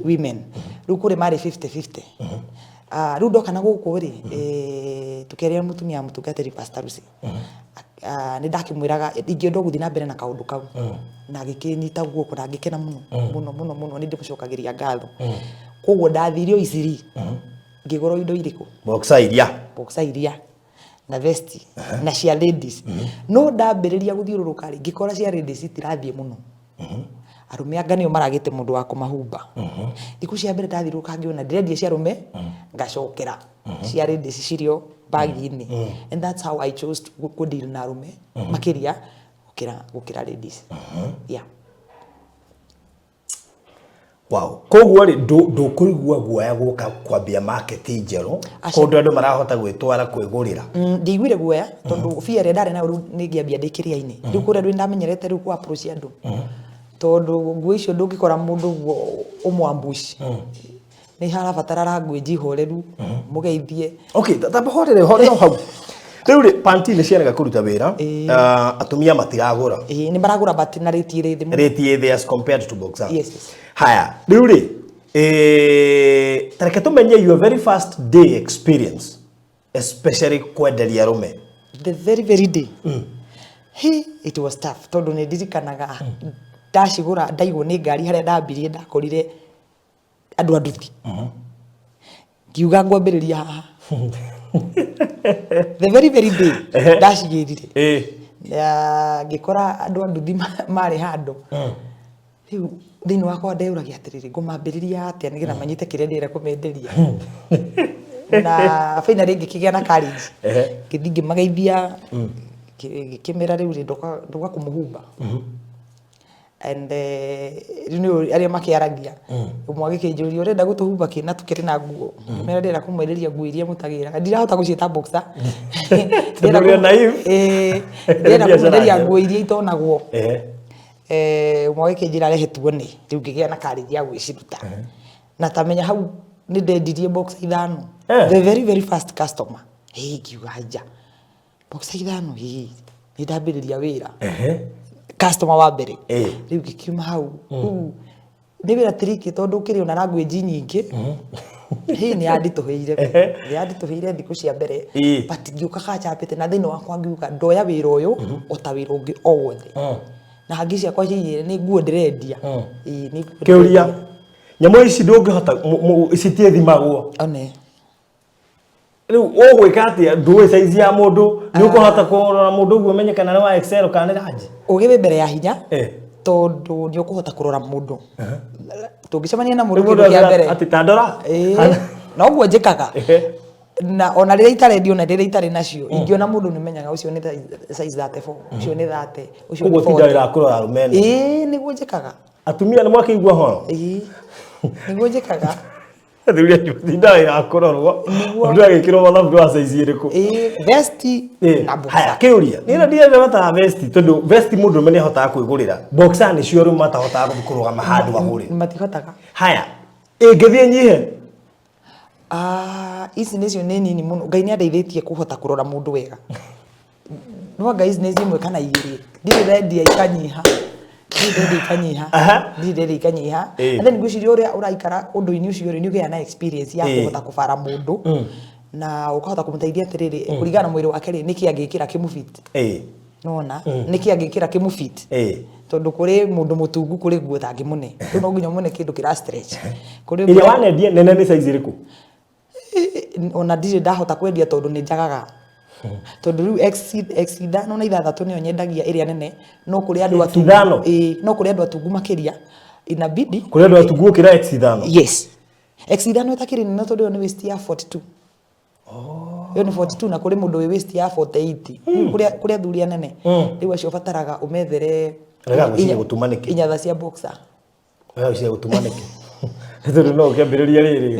women, rĩu kũrĩ marĩ 50-50. Ah, rĩu ndoka na gũkũ rĩ, tũkĩaria na mũtumia wa mũtungatĩri, Pastor Lucy. Ah, nĩ ndakĩmwĩraga ingĩenda gũthiĩ na mbere na kaũndũ kau, na agĩkĩnyita guoko na ngĩkena mũno mũno mũno mũno. Nĩ ndĩmũcokagĩria ngatho. Koguo ndathire o Iciri, ngĩgũra indo irĩkũ? Boxer iria. Boxer iria na vesti na cia ladies. No ndambĩrĩria gũthiũrũrũka rĩ, ngĩkora cia ladies itirathiĩ mũno, arũme anga nĩo maragĩte mũndũ wa kũmahumba. Thikũ cia mbere ndathiũrũrũka, ngĩona ndĩrendia cia arũme, ngacokera cia ladies cirio bagi-inĩ, and that's how I chose to go deal na arũme makĩria gũkĩra ladies, yeah. Wow. Koguo rĩ, ndũkũigua guoya gũka kwambia market njerũ Aca. kũndũ andũ marahota gwĩtwara kwĩgũrĩra? Ndiaiguire guoya, tondũ fear ĩrĩa ndarĩ nayo rĩu nĩ ngĩambia ndĩ kĩrĩa-inĩ. Rĩu kũrĩa rĩu ndamenyerete rĩu kũ approach andũ, tondũ nguo icio ndũngĩkora mũndũ ũguo ũmwambuci, nĩ harabatara language horeru, mũgeithie. Okay, tamba horere horere hau. Rĩu rĩ, panty nĩ ciarega kũruta wĩra? Ĩĩ. Ah, atumia matiragũra? Ĩĩ, nĩ maragũra, but na rate ĩrĩ thĩ mũno. Rate ĩ thĩ as compared to boxer? Yes. Haya, rĩu rĩ, tareke tũmenye your very first day experience, especially kwenderia arũme. The very very day, he it was tough, tondũ nĩ ndirikanaga ndacigũra, ndaigwo nĩ ngari harĩa ndambirie, ndakorire andũ a nduthi, ngiuga ngwambĩrĩria haha. The very very day ndacigĩrire, na ngĩkora andũ a nduthi marĩ handũ. Rĩu thĩinĩ wakwa ndeyũragia atĩrĩrĩ, ngũmambĩrĩria atĩa nĩgetha manyite kĩrĩa ndĩrenda kũmenderia? Na finally ngĩkĩgĩa na courage, ngĩthiĩ ngĩmageithia, ngĩkĩmera rĩu rĩ, ndoka kũmũhumba. And rĩu nĩ arĩa makĩaragia, ũmwe agĩkĩnjũria, "Ũrenda gũtũhumba kĩ na tũkĩrĩ na nguo?" Ngĩmera ndĩrenda kũmwenderia nguo iria mũtagĩraga, ndirahota gũciĩta boxer. Tondũ ũrĩ naive. Ĩĩ, ndĩrenda Biacara kũmwenderia njerũ. nguo iria itonagwo. Ũmwe agĩkĩnjĩra rehe tuone. Rĩu ngĩgĩa na courage ya gwĩciruta, na tamenya hau nĩ ndendirie boxer 5. The very very first customer. Ĩ, ngiuga nja boxer 5, ĩ nĩ ndambĩrĩria wĩra. Customer wa mbere. Rĩu ngĩkiuma hau. Rĩu nĩ wĩra tricky, tondũ ũkĩrĩ ona language nyingĩ. Hĩ, nĩ yanditũhĩire, nĩ yanditũhĩire thikũ cia mbere, but ngĩũka kachapĩte na thĩinĩ wakwa ngiuga ndoya wĩra ũyũ o ta wĩra ũngĩ o wothe, na hangi ciakwa ciaiyĩre nĩ nguo ndĩrendia. Ĩĩ, nĩ nguo Kĩũria. ndĩrendia. Nyamũ ici ndũngĩhota citiĩthimagwo? One. Rĩu ũgwĩka atĩa? Ndũĩ size ya mũndũ, nĩ ũkũhota kũrora mũndũ ũguo ũmenye kana nĩ wa XL kana nĩ large? Ũgĩ wĩ mbere ya hinya, Eh. tondũ nĩ ũkũhota kũrora mũndũ tũngĩcemania na mũndũ. Rĩu mũndũ Kĩndũ kĩa akwĩra mbere atĩ ta ndora. Ĩĩ, na ũguo njĩkaga. Na ona rĩrĩa itarendio na rĩrĩa itarĩ nacio, ingĩona mũndũ nĩ menyaga ũcio nĩ size 34, ũcio nĩ 30, ũcio nĩ Koguo tinda 40. wĩra kũrora arũme ene? Ĩĩ, nĩguo njĩkaga. Atumia nĩ mwakĩigua horo? Ĩĩ, nĩguo njĩkaga. Athuri acio, tinda wĩra kũrorwo. Nĩguo. Mũndũ agĩkĩrwo mathabu wa size ĩrĩkũ? Ĩĩ, vesti na boxer. Haya, kĩũria nĩ ndirenda bata vesti, tondũ vesti mũndũ ũrũme nĩ ahotaga kwĩgũrĩra, boxer nĩcio rĩu matahotaga gũthiĩ kũrũgama handũ agũre. Matihotaga. Haya, ĩngĩthiĩ nyihe? Ah, ici nĩcio nĩ nini mũno. Ngai nĩ andeithĩtie kũhota kũrora mũndũ wega. No anga ici nĩ 1 kana 2, ndirĩ ndendia ikanyiha, ndirĩ ndendia ikanyiha. Ndirĩ ndendia ikanyiha. And then ngwĩciria ũrĩa ũraikara ũndũ-inĩ ũcio rĩ, nĩ ũgĩaga na experience ya kũhota kũbara mũndũ na ũkahota kũmũteithia atĩrĩrĩ, kũringana na mwĩrĩ wake rĩ, nĩkĩ angĩkĩra kĩmũbit. Nona nĩkĩ angĩkĩra kĩmũbit, tondũ kũrĩ mũndũ mũtungu, kũrĩ nguo tangĩmũne. Rĩu no nginya ũmũne kĩndũ kĩra stretch. Kũrĩ Ĩrĩa wanendia nene nĩ size ĩrĩkũ? Ona ndirĩ ndahota kwendia, tondũ nĩ njagaga, tondũ rĩu X 5 na 6 nĩyo nyendagia ĩrĩa nene, no kũrĩ andũ atungu. 5? Ĩĩ, no kũrĩ andũ atungu makĩria inabidi. Kũrĩ andũ atungu gũkĩra X 5? Yes, X 5 ĩtakĩrĩ nene, tondũ ĩyo nĩ waist ya 42, ĩyo nĩ 42, na kũrĩ mũndũ wĩ waist ya 48. Rĩu kũrĩ athuri anene, rĩu acio ũbataraga ũmethere. Ũrega gwĩciria gũtuma nĩkĩ? Inyatha cia boxer. Ũrega gwĩciria gũtuma nĩkĩ? Nĩ tondũ no ũkĩambĩrĩria rĩrĩ.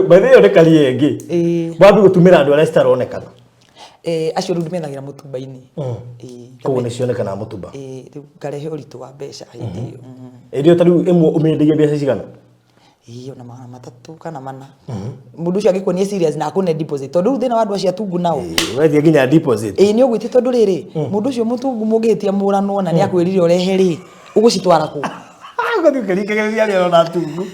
By the way, ĩyo nĩ career ĩngĩ. Wambie gũtumĩra andũ arĩa citaronekana. Acio rĩu ndĩmethagĩra mũtumba-inĩ. Koguo nĩ cionekanaga mũtumba. Rĩu ngarehe ũritũ wa mbeca hĩndĩ ĩyo. Hĩndĩ ĩyo ta rĩu ĩmwe ũmĩendagia mbeca cigana? Ĩĩ, ona 300 kana 400. Mũndũ ũcio angĩkuonia serious na akũne deposit, tondũ rĩu thĩna wa andũ acio atungu nao. Wendia nginya deposit. Ĩĩ, nĩ ũgwĩtia, tondũ rĩrĩ, mũndũ ũcio mũtungu mũngĩhĩtia mũranwo na nĩ akwĩrire ũrehe rĩ, ũgũcitwara kũ? Ũgathiĩ ũkĩringagĩrĩria arĩa ũrona atungu.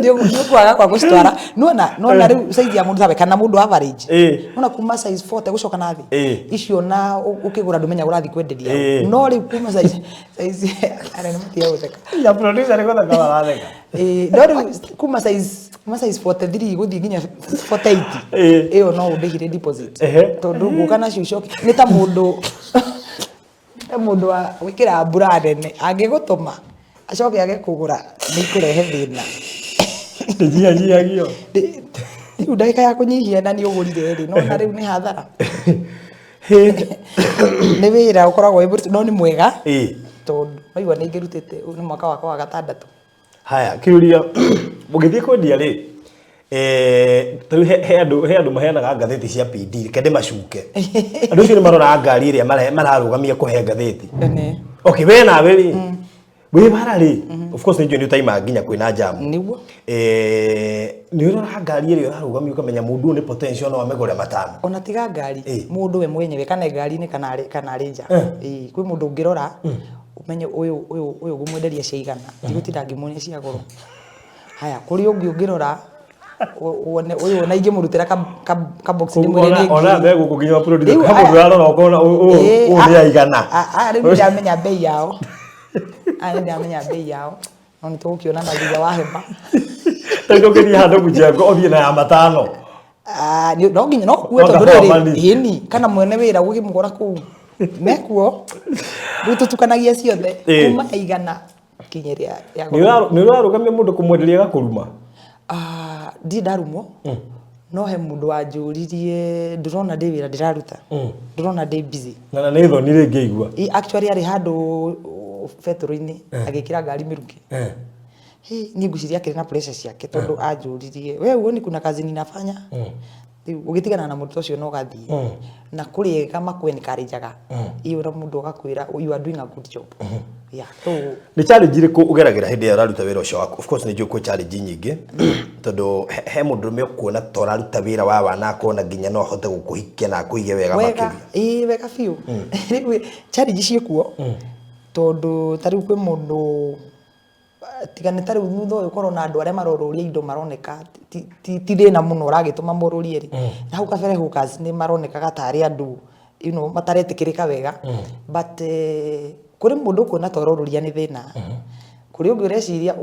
Nĩ ũkwaga kwa gũcitwara. Nona rĩu size ya mũndũ tawe kana mũndũ average. Nona kuma size 40 gũcoka na thĩ. Icio na ũkĩgũra ndũmenya ũrathiĩ kwenderia. No rĩu kuma size arĩa nĩ matiga gũtheka. Ya producer nĩ gũtheka maratheka. Ĩĩ, no rĩu kuma size 43 gũthiĩ nginya 48. Ĩyo no ũndĩhire deposit. Tondũ ngũka nacio icoke nĩ ta mũndũ wa gwĩkĩra mbura nene angĩgũtũma acoke age kũgũra, nĩ ikũrehe thĩna. Ndĩnyihanyihagio. Rĩu ndagĩka ya kũnyihia na nĩ ũgũrire rĩ, nona rĩu nĩ hathara. Nĩ wĩra ũkoragwo wĩ mũritũ no nĩ mwega, tondũ maigua nĩ ingĩrutĩte, ũyũ nĩ mwaka wakwa wa gatandatũ. Haya, kĩũria, ũgĩthiĩ kwendia rĩ, ta rĩu he andũ maheanaga ngathĩti cia PD, reke ndĩmacuke. Andũ acio nĩ maroraga ngari ĩrĩa mararũgamia kũhe ngathĩti. Ene. Okay, we nawe rĩ, wĩ bara rĩ, of course nĩ njũĩ nĩ ũtaima nginya kwĩna jam. Nĩguo. Nĩ ũroraga ngari ĩrĩa ũrarũgamia ũkamenya mũndũ ũyũ nĩ potential no amĩgũre matano. Ona tiga ngari, mũndũ we mwenyewe, kana ngari-inĩ kana arĩ nja. Ĩĩ, kwĩ mũndũ ũngĩrora ũmenye ũyũ ngũmwenderia cia igana, ndigũtinda ngĩmuonia cia goro. Haya, kũrĩ ũngĩ ũngĩrora wone ũyũ ona ingĩmũrutĩra ka box ndĩmwĩre nĩ Ona ngiri. me gũkũ nginya producer Rĩu he mũndũ ũrarora ũkona ũyũ nĩ aigana. Aya rĩu nĩndamenya bei yao. Aya nĩndamenya bei yao, no nĩ tũgũkĩonana thutha wa hema. Rĩu ndũngĩthiĩ handũ mũjengo ũthiĩ na ya matano. Ah, no nginya no kuo No tondũ ngahũa rĩrĩ mani. ĩni kana mwene wĩra gũkĩmũkora kũu mekuo, rĩu tũtukanagia ciothe kuma ya igana nginya ĩrĩa ya Nĩ ũrarũgamia mũndũ kũmwenderia agakũruma? Ah, ndirĩ ndarumwo, no he mũndũ wanjũririe, ndũrona ndĩ wĩra ndĩraruta, ndũrona ndĩ busy? Na nĩ thoni rĩngĩ igua. Actually arĩ handũ betũrũ-inĩ agĩkĩra ngari mĩrukĩ. Hĩ, niĩ ngwĩciria akĩrĩ na pressure ciake, tondũ anjũririe, "We huoni kuna kazi ninafanya?" Rĩu ũgĩtigana na mũndũ ta ũcio na ũgathiĩ na kũrĩ ega makwenikarenjaga iyo na mũndũ agakwĩra, "You are doing a good job." Yeah, so Nĩ challenge irĩkũ ũgeragĩra hĩndĩ ĩrĩa ũraruta wĩra ũcio waku? Of course nĩ njũĩ kwĩ challenge nyingĩ, tondũ he mũndũrũme ũkuona ta ũraruta wĩra wa wana akona nginya no ahote gũkũhikia na akũige wega wega makĩria. Ĩĩ, wega biũ. Rĩu challenge ciĩkuo, tondũ ta rĩu kwĩ mũndũ, tiga nĩ ta rĩu thutha ũyũ korwo na andũ arĩa marorũria indo maroneka ti thĩna mũno ũragĩtũma morũrie rĩ, na hau kabere hawkers nĩ maronekaga tarĩ andũ mataretĩkĩrĩka wega, but kũrĩ mũndũ ũkuona ta ũrorũria nĩ thĩna, kũrĩ ũngĩ ũreciria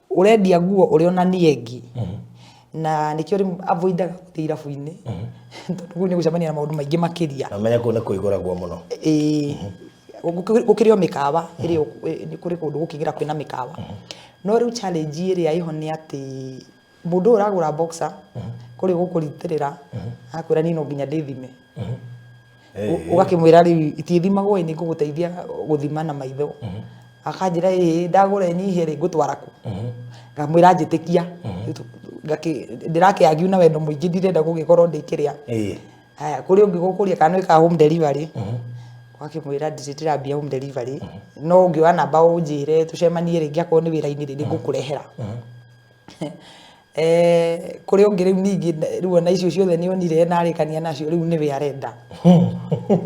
ũrendia nguo ũrĩ ona niĩ ĩngĩ, na nĩkĩo rĩmwe avoidaga gũthiĩ irabu-inĩ, tondũ kũu nĩ gũcemania na maũndũ maingĩ makĩria. Na menya kũu nĩ kũihũragwo mũno. Ĩĩ, gũkĩrĩ o mĩkawa ĩrĩa nĩ kũrĩ kũndũ gũkĩgĩra kwĩna mĩkawa, no rĩu challenge ĩrĩa ĩho nĩ atĩ mũndũ ũyũ ũragũra boxer kũrĩ gũkũritĩrĩra akwĩra, "Niĩ no nginya ndĩthime." Ũgakĩmwĩra, "Rĩu itiĩthimagwo ĩ, nĩ ngũgũteithia gũthima na maitho." Akanjĩra, "Ĩĩ, ndagũra ĩnyihie rĩ, ngũtwara kũ?" Ngamwĩra, "Njĩtĩkia." Ndĩrakĩagiu na wendo mũingĩ, ndirenda gũgĩkorwo ndĩkĩrĩa. Haya, kũrĩ ũngĩ gũkũria kana nĩ wĩkaga home delivery, ũgakĩmwĩra, "Ndirĩ ndĩrambia home delivery, no ũngĩoya namba ũnjĩre tũcemanie rĩngĩ, akorwo nĩ wĩra-inĩ rĩ, nĩngũkũrehera." Kũrĩ ũngĩ rĩu ningĩ, rĩu ona icio ciothe nĩ onire na arĩkania nacio, rĩu nĩwe arenda.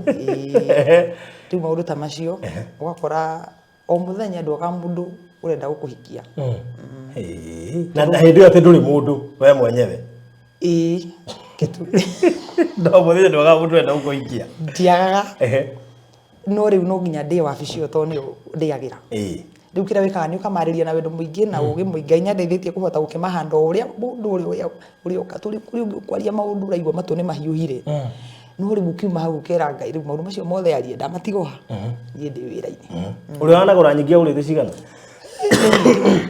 Ĩĩ, rĩu maũndũ ta macio ũgakora o mũthenya ndwaga mũndũ ũrenda gũkũhikia. Na hĩndĩ ĩyo atĩ ndũrĩ mũndũ we mwenyewe. Ĩĩ, kĩtu. No mũthenya ndwaga mũndũ ũrenda gũkũhikia. Ndiagaga. No rĩu no nginya ndĩe wabici ĩyo, tondũ nĩyo ndĩagĩra. Rĩu kĩrĩa wĩkaga nĩ ũkamarĩria na wendo mũingĩ na ũgĩ mũingĩ. Ngai nĩandeithĩtie kũhota gũkĩmahanda o ũrĩa mũndũ ũrĩa ũrĩoka tũrĩ kũrĩ ũngĩ ũkwaria maũndũ ũraigua matũ nĩ mahiũhire, no rĩu ũkiuma hau ũkera Ngai, rĩu maũndũ macio mothe arie ndamatiga ha, niĩ ndĩ wĩra-inĩ. Ũrĩa wanagũra nyingĩ agũrĩte cigana?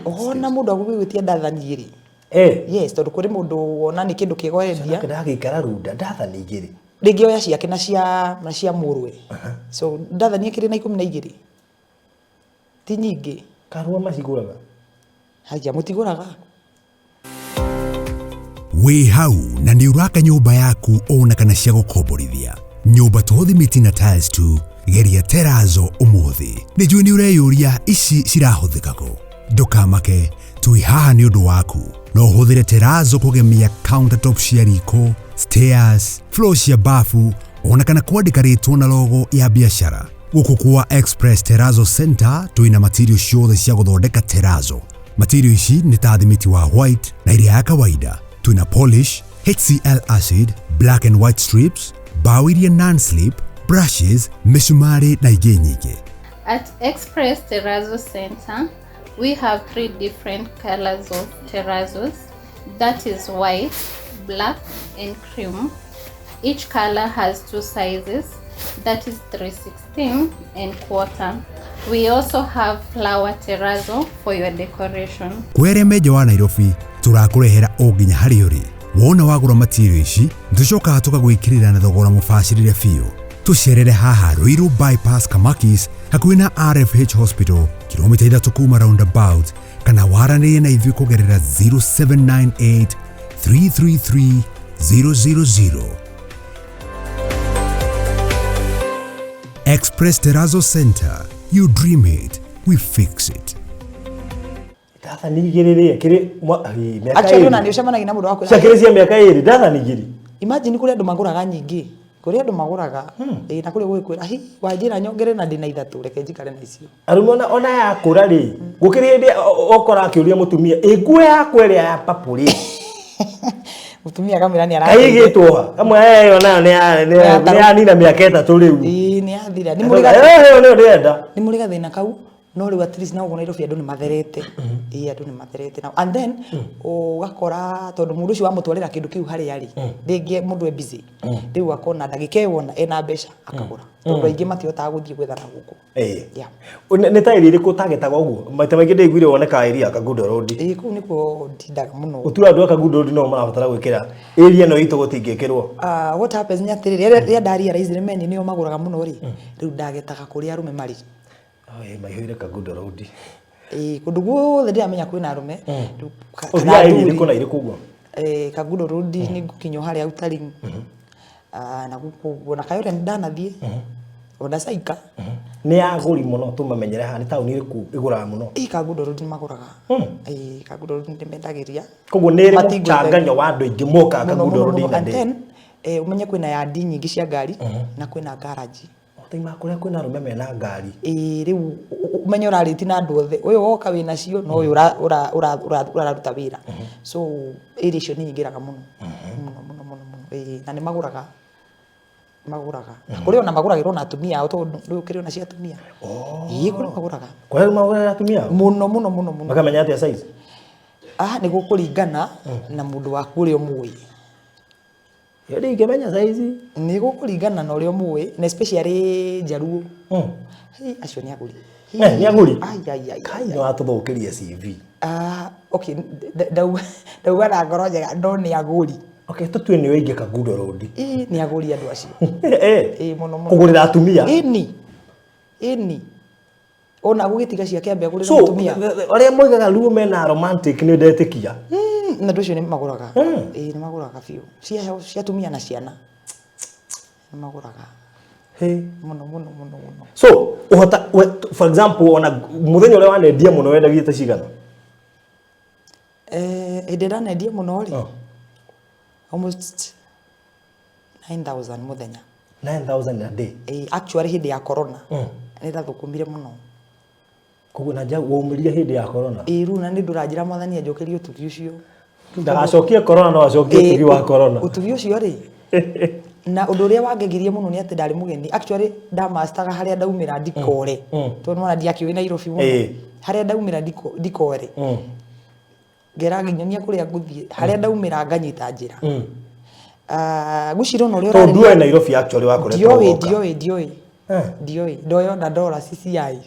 Ona mũndũ agũgĩgwĩtia ndathani igĩrĩ. Yes, tondũ kũrĩ mũndũ wona nĩ kĩndũ kĩega ũrendia. Ndagĩikara runda ndathani igĩrĩ. Rĩngĩ oya ciake na cia mũrũwe, so ndathani ĩkĩrĩ na 12, ti nyingĩ. Karua macigũraga. Haya, mũtigũraga. Wĩ hau na nĩ ũraka nyũmba yaku ona kana cia gũkomborithia, nyũmba to thimiti na tiles tu, geria terazo ũmũthĩ. Nĩ njũĩ nĩ ũreyũria ici cirahũthĩka kũ. Ndũkamake, twĩ haha nĩ ũndũ waku. No ũhũthĩre terazo kũgemia countertop cia riko, stairs, floor cia bafu, ona kana kwandĩka rĩtwa na logo ya biacara. Gũkũ kwa Express Terrazzo Center twĩna material ciothe cia gũthondeka terrazzo. Material ici nĩ ta thimiti wa white na ĩrĩa ya kawaida. Twĩna polish, HCl acid, black and white strips, mbaũ iria non-slip, brushes, mĩcumarĩ na ingĩ nyingĩ. At Express Terrazzo Center, we have three different colors of terrazos. That is white, black, and cream. Each color has two sizes, that is 316 and quarter. We also have flower terrazzo for your decoration. Kwĩ arĩa me nja wa Nairobi, tũrakũrehera o nginya harĩa ũrĩ. Wona wagũra material ici, tũcokaga tũkagwĩkĩrĩra na thogora mũbacĩrĩre biũ. Tũcerere haha Ruiru Bypass, Kamakis, hakuhĩ na RFH Hospital, kilomita 3 kuma roundabout, kana waranĩrie na ithuĩ kũgerera 0798 333 000. Express Terrazzo Center. You dream it, we fix it. Ndathani 2 rĩ, kĩrĩ mĩaka Actually, ona 2. nĩ ũcemanagia na mũndũ wa kwĩra. Ciakĩrĩ cia mĩaka 2, ndathani 2. Imagine, kũrĩ andũ magũraga nyingĩ, kũrĩ andũ magũraga, ĩĩ, na kũrĩ gũgĩkwĩra hi wanjĩra nyongere na ndĩna ithatũ, reke njikare na icio. Arũme ona yakũra rĩ, gũkĩrĩ hĩndĩ ũkora akĩũria mũtumia, ĩ nguo yakwa ĩrĩa ya papũ rĩ? Mũtumia akamwĩra nĩ arathire. Kaigĩtwo ha kamwe ĩyo nayo Nĩ nĩ yanina mĩaka 3 rĩu. Ĩĩ, nĩ yathira, nĩ Ĩyo nĩyo ndĩrenda. Nĩ mũrĩ gathĩna kau, no rĩu at least na gũkũ Nairobi andũ nĩ matherete. Ĩĩ, andũ nĩ matherete now and then ũgakora tondũ mũndũ ũcio wamũtwarĩra kĩndũ kĩu harĩa rĩ, rĩngĩ mũndũ e busy, rĩu akona ndagĩka ĩyo wona ena mbeca akagũra, tondũ aingĩ matihotaga gũthiĩ gwetha na gũkũ. Yeah. Nĩ ta area ĩrĩkũ ũtagetaga ũguo? Maita maingĩ ndĩiguire wonekaga area ya Kangundo Road. Ĩĩ, kũu nĩkuo ndindaga mũno. Ũtua andũ a Kangundo Road no marabatara gwĩkĩra, area ĩno itũ gũtingĩkĩrwo? What happens nĩ atĩrĩrĩ, rĩrĩa ndarealize nĩ meni nĩo magũraga mũno rĩ, rĩu ndagetaga kũrĩa arũme marĩ. Oh, ĩ, maihũire Kangundo Road. Ĩĩ, kũndũ guothe ndĩramenya kwĩna arũme. Rĩu Ũthiaga kana area athuri. ĩrĩkũ na ĩrĩkũ ũguo? Kangundo Road nĩ ngũkinya harĩa Utaring. Ah, na gũkũ ũguo na Kayore nĩ ndanathiĩ ona Saika. Nĩ agũri mũno tũmamenyere haha, nĩ taũni ĩrĩkũ ĩgũraga mũno? Ĩ, Kangundo Road nĩ magũraga. Ĩ, Kangundo Road nĩ mendagĩria. Koguo nĩ ĩrĩ Matingwetha- mũchanganyo wa andũ aingĩ mokaga Mũno, Kangundo mũno, Road mũno. na And ndĩ then ũmenye kwĩna yandi nyingĩ cia ngari na kwĩna garage. Taima kũrĩa kwĩna arũme mena ngari. Ĩĩ, rĩu ũmenye ũrarĩti na andũ othe, ũyũ woka wĩna cio na ũyũ ũraruta wĩra, so area icio nĩ nyingĩraga mũno mũno mũno mũno mũno. Ĩĩ, na nĩ magũraga, magũraga. Na kũrĩ ona magũragĩrwo na atumia ao, tondũ rĩu kĩrĩ ona cia atumia. Ĩĩ, kũrĩ magũraga. Kũrĩa magũragĩra atumia ao? Mũno mũno mũno mũno. Makamenya atĩa size? Ah, nĩ gũkũringana na mũndũ waku ũrĩa ũmũĩ. Ĩyo ndingĩmenya size. Nĩ gũkũringana na ũrĩa ũmũĩ, na especially njaruo. Hĩ, acio nĩ agũri. Eh, nĩ agũri? Ai, ai, ai. Kai, nĩ watũthũkĩria CV. Ah, okay, ndauga na ngoro njega, no nĩ agũri. Okay, tũtue nĩ ũingĩ Kangundo Road. Ĩĩ, nĩ agũri andũ acio. Eh. Ĩĩ, mũno mũno. Kũgũrĩra atumia? Ĩni, ĩni, ona gũgĩtiga ciake ambe agũrĩre So mũtumia. Arĩa moigaga Luo mena romantic, nĩ ndetĩkia. Na andũ acio nĩ magũraga. Ĩĩ, nĩ magũraga biũ, cia atumia na ciana nĩ magũraga. Hey. Mũno mũno mũno mũno. So ũhota for example, ona mũthenya ũrĩa wanendia mũno wendagia ta cigana? Hĩndĩ ĩrĩa ndanendia mũno rĩ, Oh. almost 9000 mũthenya. 9000 a day? Actually hĩndĩ ya corona nĩ ndathũkũmire mũno. Koguo na nja waumĩrire hĩndĩ ya corona? Ĩĩ, rĩu na nĩ ndũranjĩra Mwathani anjokerie ũtugi ũcio. Ndagacokie corona, no acokie ũtugi wa corona. Ũtugi ũcio rĩ, na ũndũ ũrĩa wangegirie mũno nĩ atĩ ndarĩ mũgeni. Actually, ndamastaga harĩa ndaumĩra ndikore, tondũ nĩwona ndiakĩũĩ Nairobi mũno. Harĩa ndaumĩra ndikore, ngera ngĩnyonia kũrĩa ngũthiĩ, harĩa ndaumĩra nganyita njĩra. Ah, ngwĩciria ona ũrĩa Tondũ ũrarĩria- ndũĩ Nairobi actually wakoretwo Ndioĩ. ũgoka. Ndioĩ, ndioĩ. Ndioĩ, ndoyo na ndora CCI.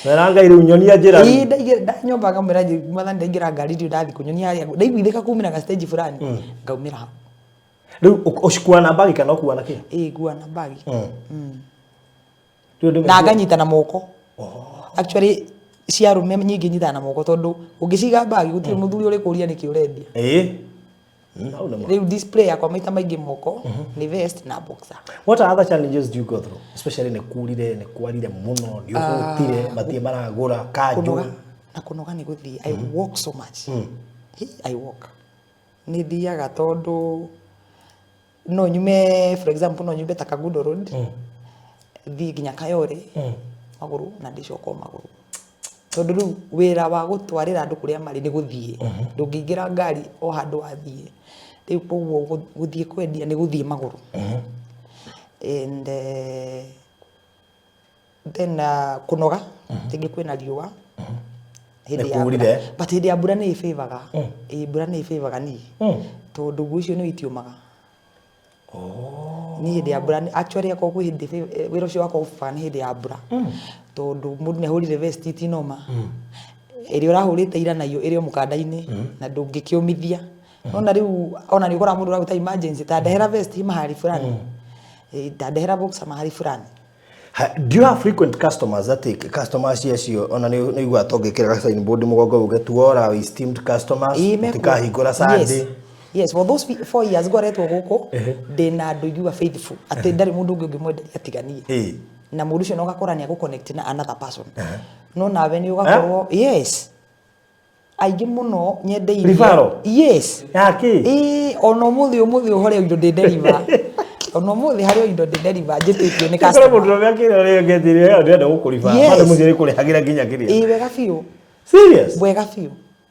Wera Ngai rĩu nyonia njĩra Ĩĩ, rĩu. Ndanyomba ngamwĩra, Mwathani, ndaingĩra ngari ndiũ ndathiĩ kũnyonia harĩa ndaiguithĩka kumĩra ga stage fulani, ngaumĩra hau. Rĩu ũcikuaga na bagi kana ũkuaga na kĩ? Ĩĩ, ngua na bagi. Rĩu ndũ- Na nganyita na moko. Actually cia arũme nyingĩ nyitaga na moko, tondũ ũngĩciga bagi gũtirĩ mũthuri ũrĩkũria nĩkĩ ũrendia. Ĩĩ. Hau nĩ ma. Rĩu display yakwa maita maingĩ moko nĩ vest na boxer. What are other challenges do you go through? Especially nĩ kurire, nĩ kwarire mũno, nĩ ũhũtire, matirĩ maragũra, kanjũ. Kũnoga na kũnoga nĩ gũthiĩ. I walk so much. Hey, I walk, nĩ thiaga tondũ no nyume, for example, no nyume ta Kagundo Road, thiĩ nginya Kayore magũrũ na ndĩcoka o magũrũ, tondũ rĩu wĩra wa gũtwarĩra andũ kũrĩa marĩ nĩ gũthiĩ, ndũngĩingĩra ngari o handũ wathiĩ. Rĩu koguo gũthiĩ kwendia nĩ gũthiĩ magũrũ. And then kũnoga rĩngĩ kwĩna riũa hĩndĩ ya Nĩ mbura. kurire. But hĩndĩ ya mbura nĩ ĩbĩbaga. Ĩĩ, mbura nĩ ĩbĩbaga niĩ, tondũ nguo icio nĩ itiũmaga. Niĩ hĩndĩ ya mbura actually akorwo kwĩ hĩndĩ wĩra ũcio wakwa ũbaga nĩ hĩndĩ ya mbura, tondũ mũndũ nĩ ahũrire vest itinoma ĩrĩa ũrahũrĩte ira nayo ĩrĩ o mũkanda-inĩ na ndũngĩkĩũmithia. Nona rĩu ona nĩ ũkoraga mũndũ ũragwĩta emergency, ta ndehera vest mahali fulani, ta ndehera boxer mahali fulani. Do you have frequent customers, atĩ customers acio ona nĩ nĩ iguaga tongĩkĩra signboard mũgongo uge, "To all our esteemed customers," Ĩĩ, mekuo. mũtikahingũra Sunday? Yes, for those 4 years ngoretwo gũkũ, ndĩna andũ ingiuga faithful, atĩ ndarĩ mũndũ ũngĩ ũngĩmwenderia tiga niĩ. Na mũndũ ũcio no ũgakora nĩ agũconnect na another person, no nawe nĩ ũgakorwo, yes, aingĩ mũno nyendeirie. Referral? Yes. Yaki? Ĩĩ, ona ũmũthĩ ũhore indo ndĩ deliver, ona ũmũthĩ harĩ o indo ndĩ deliver njĩtĩtio nĩ Kũrĩ customer. mũndũ ũrĩa kĩrĩa rĩo ngetire ndĩrenda gũkũriba. Yes. Bado mũciĩ kũrĩhagĩra nginya kĩrĩa. Ĩĩ, wega biũ. Serious? Wega biũ,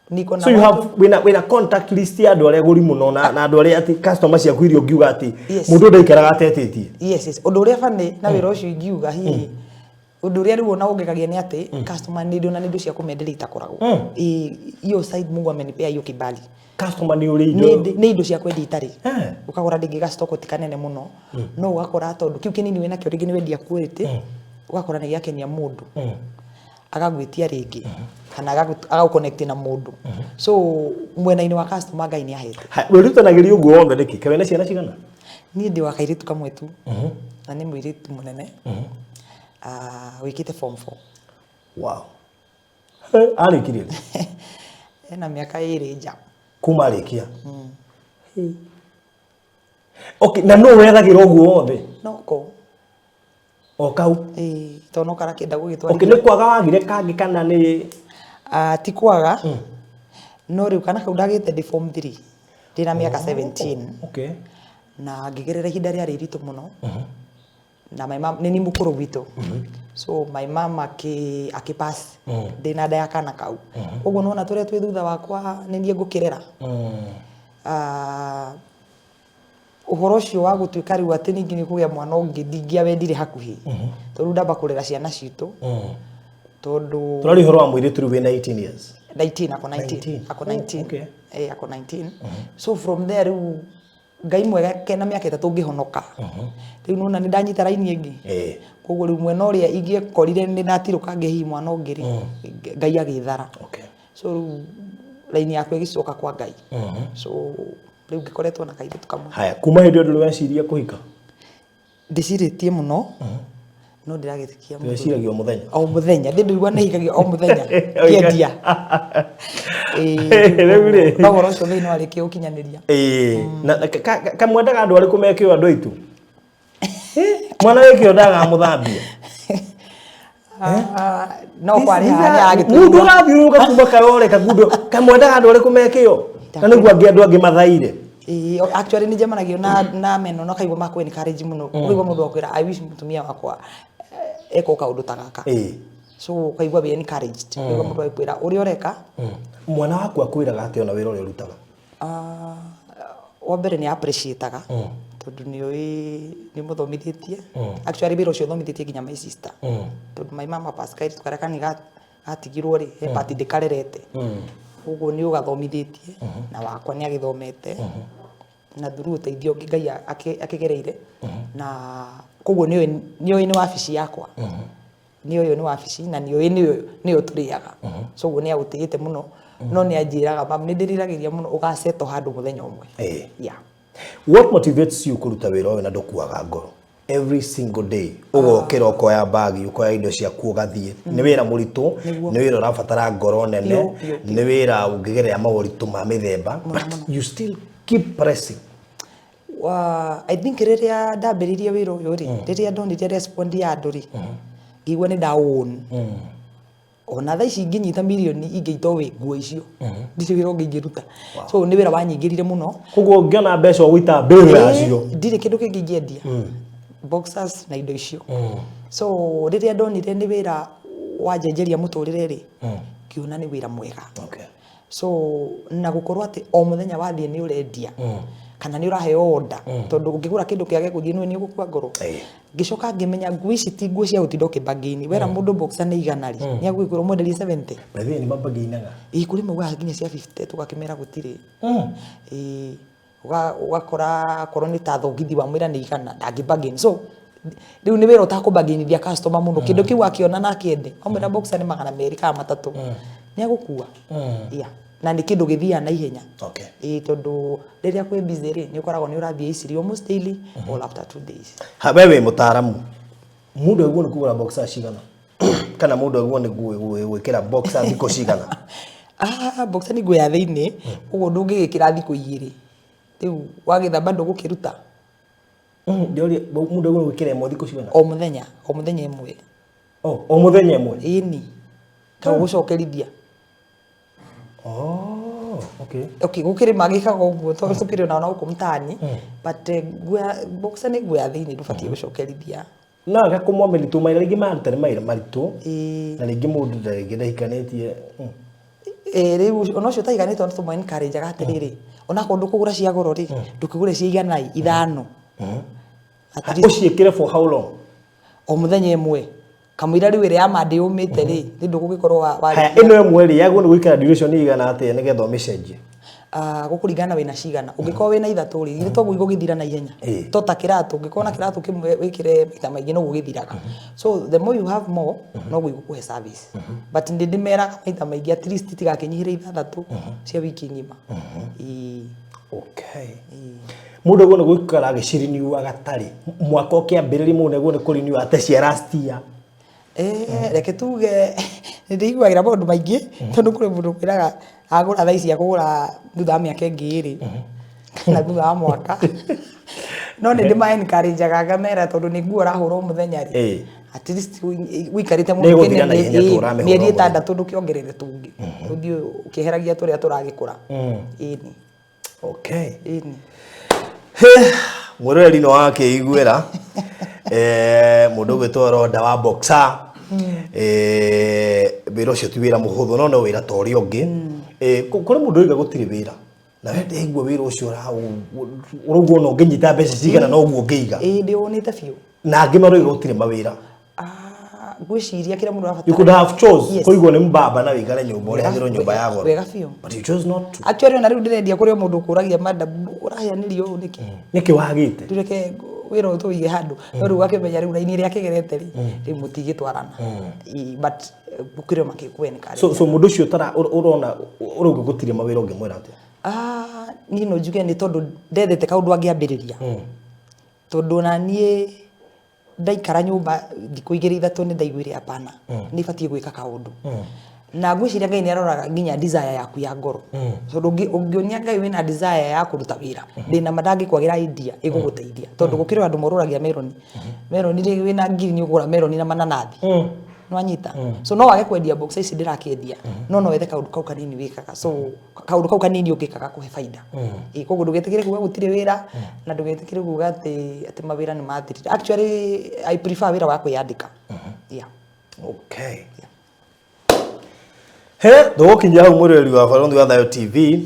niko na So you watu- have wĩna contact list ya andũ arĩa agũri mũno na andũ arĩa atĩ customer ciaku iria ũngiuga atĩ mũndũ ndaikaraga atetĩtie. Yes, ũndũ ũrĩa bani na wĩra ũcio ingiuga hihi ũndũ ũrĩa rĩu ona ũngegagia nĩ atĩ customer nĩ ndĩ ona indo cia kũmenderia itakoragwo. Ĩĩ, hiyo side Mungu amenipea hiyo kibali. Customer nĩ ũrĩ nĩ indo. Nĩ indo cia kwendia itarĩ. Ũkagũra rĩngĩ gastoko ti kanene mũno, no ũgakora tondũ kĩu kĩnini wĩnakĩo rĩngĩ nĩ wendia quality, ũgakora nĩ gĩakenia mũndũ, agagwĩtia rĩngĩ kana agagũconnect na mũndũ. So mwena-inĩ wa customer Ngai nĩ ahete. Wĩrutanagĩria ũguo wothe nĩkĩ? Kaĩ wĩna ciana cigana? Niĩ ndĩ wa kairĩtu kamwe tu, na nĩ mũirĩtu mũnene. Ah, wĩkĩte form 4. Wow. Arĩkirie rĩ? Ena mĩaka 2 nja. Kuma arĩkia. Okay, na nũ wethagĩra ũguo wothe? Noko. O kau. Ĩĩ, tondũ no karakĩenda gũgĩtwarithia. Okay, nĩ kwaga wagire kangĩ kana nĩ Ah, ti kwaga, no rĩu kana kau ndagĩte ndĩ form 3, ndĩna mĩaka 17. Na ngĩgerera ihinda rĩarĩ iritũ mũno, na my mom nĩ ni mũkũrũ gwitũ, so my mom akĩ pass ndĩna nda ya kana kau. Ũguo nona tũrĩa twĩ thutha wakwa nĩ niĩ ngũkĩrera. Ah, ũhoro ũcio wa gũtuĩka rĩu atĩ ningĩ nĩ kũgĩa mwana ũngĩ ndingĩawendire hakuhĩ, tondũ ndamba kũrera ciana citũ, tondũ Tũraria ũhoro wa mũirĩtu rĩu wĩna 18 years. 19, ako 19. 19. Ako Oh, 19. okay. Eh, ako 19. So from there rĩu Ngai mwega kena mĩaka 3 ngĩhonoka. Rĩu nona nĩ ndanyita raini ĩngĩ. Koguo rĩu mwena ũrĩa ingĩekorire nĩ ndatirũka ngĩhihi mwana ũngĩ rĩ, Ngai agĩthara. So rĩu raini yakwa ĩgĩcoka kwa Ngai. So rĩu ngĩkoretwo na kairĩtu kamwe. Haya, kuma hĩndĩ ĩyo ndũrĩ weciria kũhika? Ndĩcirĩtie mũno, no ndĩragĩtikia mũthuri. Wĩciragia o mũthenya? O mũthenya ndĩ ndĩigua nĩ hikagia o mũthenya kĩendia. Rĩu rĩ. No ũhoro ũcio Ngai no arĩkie gũkinyanĩria. Ĩĩ. Na kamwendaga andũ arĩkũ mekĩo andũ aitũ? Mwana wĩkĩo ndagamũthambia. Ah, no kwarĩ haha nĩ Mũndũ aragĩtũigua. ũrathiũrũrũka kuma Kayore Kagundo kamwendaga andũ arĩkũ mekĩo? Na nĩguo angĩ andũ angĩ mathaire. Ĩĩ, actually nĩ njemanagio na meno na kaigua makũ encourage mũno. Ũkaigua mũndũ akwĩra, "I wish mũtumia wakwa ekwo kaũndũ ta gaka." So ũkaigua wĩ encouraged. Ũkaigua mũndũ agĩkwĩra ũrĩa ũreka. Mwana waku akwĩraga atĩa ona wĩra ũrĩa ũrutaga? Ah, wa mbere nĩ appreciataga, tondũ nĩ ũĩ nĩ mũthomithĩtie. Actually wĩra ũcio thomithĩtie nginya my sister, tondũ my mama pass kairĩtu karĩa kanini gatigirwo rĩ, he part ndĩkarerete, koguo nĩ ũgathomithĩtie, na wakwa nĩ agĩthomete na through ũteithio ũngĩ Ngai akĩgereire, na koguo nĩ ũĩ nĩ wabici yakwa, nĩ ũyũ nĩ wabici, na nĩ ũĩ nĩyo tũrĩaga. So ũguo nĩ agũtĩĩte mũno, no nĩ anjĩraga, "Mam, nĩ ndĩriragĩria mũno ũgaceto handũ mũthenya ũmwe." Yeah. What motivates you kũruta wĩra ũyũ na ndũkuaga ngoro every single day? Ũgokĩra, ũkoya bagi, ũkoya indo ciaku, ũgathiĩ. Nĩ wĩra mũritũ. Nĩguo. Nĩ wĩra ũrabatara ngoro nene. Biũ, biũ, biũ. Nĩ wĩra ũngĩgerera maũritũ ma mĩthemba, but you still keep pressing. I think rĩrĩa ndambĩrĩirie wĩra ũyũ rĩ, rĩrĩa ndonire respond ya andũ rĩ, ngĩigua nĩ ndawon. Ona thaa ici ingĩnyita mirioni ingĩita wĩ nguo icio, ndirĩ wĩra ũngĩ ingĩruta. So nĩ wĩra wanyingĩrire mũno. Koguo ũngĩona mbeca ũgũita mbĩrũ yacio. Ndirĩ kĩndũ kĩngĩ ingĩendia, boxers na indo icio. So rĩrĩa ndonire nĩ wĩra wanjenjeria mũtũrĩre rĩ, ngĩona nĩ wĩra mwega. So na gũkorwo atĩ o mũthenya wathiĩ nĩ ũrendia kana nĩ ũraheo order, tondũ ũngĩgũra kĩndũ kĩage gũthiĩ nĩ ũgũkua ngoro. Ngĩcoka ngĩmenya nguo ici ti nguo cia gũtinda ũkĩbargain. Wera mũndũ boxer nĩ 100 rĩ, nĩ agũgĩkwĩra ũmwenderie 70. By the way, nĩ mabargainaga? Ĩ, kũrĩ maugaga nginya cia 50, tũgakĩmera gũtirĩ. Ĩ, ũgakora akorwo nĩ ta thogithi wamwĩra nĩ 100, ndangĩ bargain. So rĩu nĩ wĩra ũtakũbargainithia customer mũno. Kĩndũ kĩu akĩona na akĩende, wamwĩra boxer nĩ 203 nĩ agũkua. Yeah. Na nĩ kĩndũ gĩthiaga na ihenya. Ĩ, tondũ rĩrĩa kwĩ busy rĩ, nĩ ũkoragwo nĩ ũrathiĩ iciri almost daily or after 2 days. Ha, we wĩ mũtaaramu, mũndũ aguo nĩ kũgũra boxer cigana, kana mũndũ aguo nĩ gwĩkĩra boxer thikũ cigana? Ah, boxer nĩ nguo ya thĩinĩ, ũguo ndũngĩgĩkĩra thikũ 2. Rĩu wagĩthamba ndũgũkĩruta. Ndĩroria mũndũ aguo nĩ gwĩkĩra ĩmwe thikũ cigana? O mũthenya, o mũthenya ĩmwe. Oh, o mũthenya ĩmwe? Ĩni, ta ũgũcokerithia. Oh, okay. Okay, gũkĩrĩ magĩkaga ũguo tondũ tũkĩrĩ ona na gũkũ mtaani, but nguo ya boxer nĩ nguo ya thĩinĩ, ndũbatiĩ gũcokerithia. No gakũmwa mĩritũ maira rĩngĩ maruta nĩ maira maritũ. Na rĩngĩ mũndũ rĩngĩ ndahikanĩtie. Rĩu ona ũcio ũtahikanĩte, ona tũmũ encourage atĩrĩrĩ, onakorwo ndũkũgũra cia goro rĩ, ndũkĩgũre cia 500. At least Ũciĩkĩre for how long? O mũthenya ĩmwe, kamũira rĩu ĩrĩa ya mande yũmĩte rĩ, nĩ ndũgũgĩkorwo Haya, ĩno ĩmwe rĩ, yagwo nĩ gũikara duration igana atĩa nĩgetha ũmĩcenjie? Ah, gũkũringana wĩna cigana. Ũngĩkorwo wĩna ithatũ rĩ, githĩ toguo igũgĩthira na ihenya? To ta kĩratũ, ũngĩkorwo na kĩratũ kĩmwe wĩkĩre maita maingĩ, noguo gĩthiraga. So the more you have more, noguo igũkũhe service. But ndĩ ndĩmeraga maita maingĩ at least itigakĩnyihĩre ithathatũ cia wiki ng'ima. Ĩĩ. Okay, mũndũ aguo nĩ gũikara agĩciriniu gatarĩ mwaka ũkĩambĩrĩria, mũndũ nĩguo nĩ kũrenew ate cia last year? Reke tuge nĩ ndĩiguagĩra maũndũ maingĩ, tondũ kũrĩ mũndũ ũkwĩraga agũra thaa ici akũgũra thutha wa mĩaka ĩngĩ 2 kana thutha wa mwaka. No nĩ ndĩma encourage ngamera tondũ nĩ nguo ũrahũra o mũthenya rĩ, at least ũikarĩte mũno Nĩ ĩgũthira na ihenya tu ũramĩhũra mĩeri o mũthenya. 6 ndũkĩongerere tũngĩ, ũthiĩ ũkĩeheragia tũrĩa tũragĩkũra. Ĩni. Ĩni. Mwĩroreri no wakĩiguĩra mũndũ ũgwĩtwo Rhoda wa boxer. Wĩra ũcio ti wĩra mũhũthũ, no no wĩra ta ũrĩa ũngĩ. Kũrĩ mũndũ ũiga gũtirĩ wĩra, na we ndĩraigua wĩra ũcio ũraigua ona ũngĩnyita mbeca cigana noguo ũngĩiga. Ĩĩ, ndĩwonete biũ. Na angĩ maroiga gũtirĩ mawĩra. Ah, ngwĩciria kĩrĩa mũndũ arabatara You could have chose kũigwo nĩ mbamba na wĩikare nyũmba, ũrehagĩrwo nyũmba ya goro. Wega biũ. But you chose not to. Actually, ona rĩu ndĩrendia, kũrĩ o mũndũ ũkũragia, "Madam, ũraheanirie ũũ nĩkĩ?" Nĩkĩ wagĩte? Rĩu reke wĩra ũyũ tũwĩige handũ. No rĩu ũgakĩmenya rĩu raini ĩrĩa akĩgerete rĩ, rĩu mũtigĩtwarana. Ĩ, but gũkĩrĩ o makĩkũ encourage. So mũndũ ũcio ũtara ũrona ũrauga gũtirĩ mawĩra, ũngĩmwĩra atĩa? Ah, niĩ no njuge nĩ tondũ ndethete kaũndũ angĩambĩrĩria, tondũ ona niĩ ndaikara nyũmba thikũ 2 3 nĩ ndaiguire hapana, nĩ batiĩ gwĩka kaũndũ. Na ngwĩciria Ngai nĩ aroraga nginya desire yaku ya ngoro, tondũ ũngĩonia Ngai wĩna desire ya kũruta wĩra, ndĩna ma ndangĩkwagĩra idea ĩgũgũteithia, tondũ gũkĩrĩ andũ morũragia meroni. Meroni rĩ, wĩna ngiri nĩ ũkũgũra meroni na mananathi, nĩwanyita? So no wage kwendia box ici ndĩrakĩendia, no wethe kaũndũ kau kanini wĩkaga. So kaũndũ kau kanini ũngĩkaga kũhe baida. Ĩ, koguo ndũgetĩkĩre kuga gũtirĩ wĩra, na ndũgetĩkĩre kuga atĩ mawĩra nĩ mathirire. Actually, I prefer wĩra wa kwĩyandĩka, yeah. Okay, he tũgũkinyia hau. Mwĩroreri wa Barũthi wa Thayũ TV,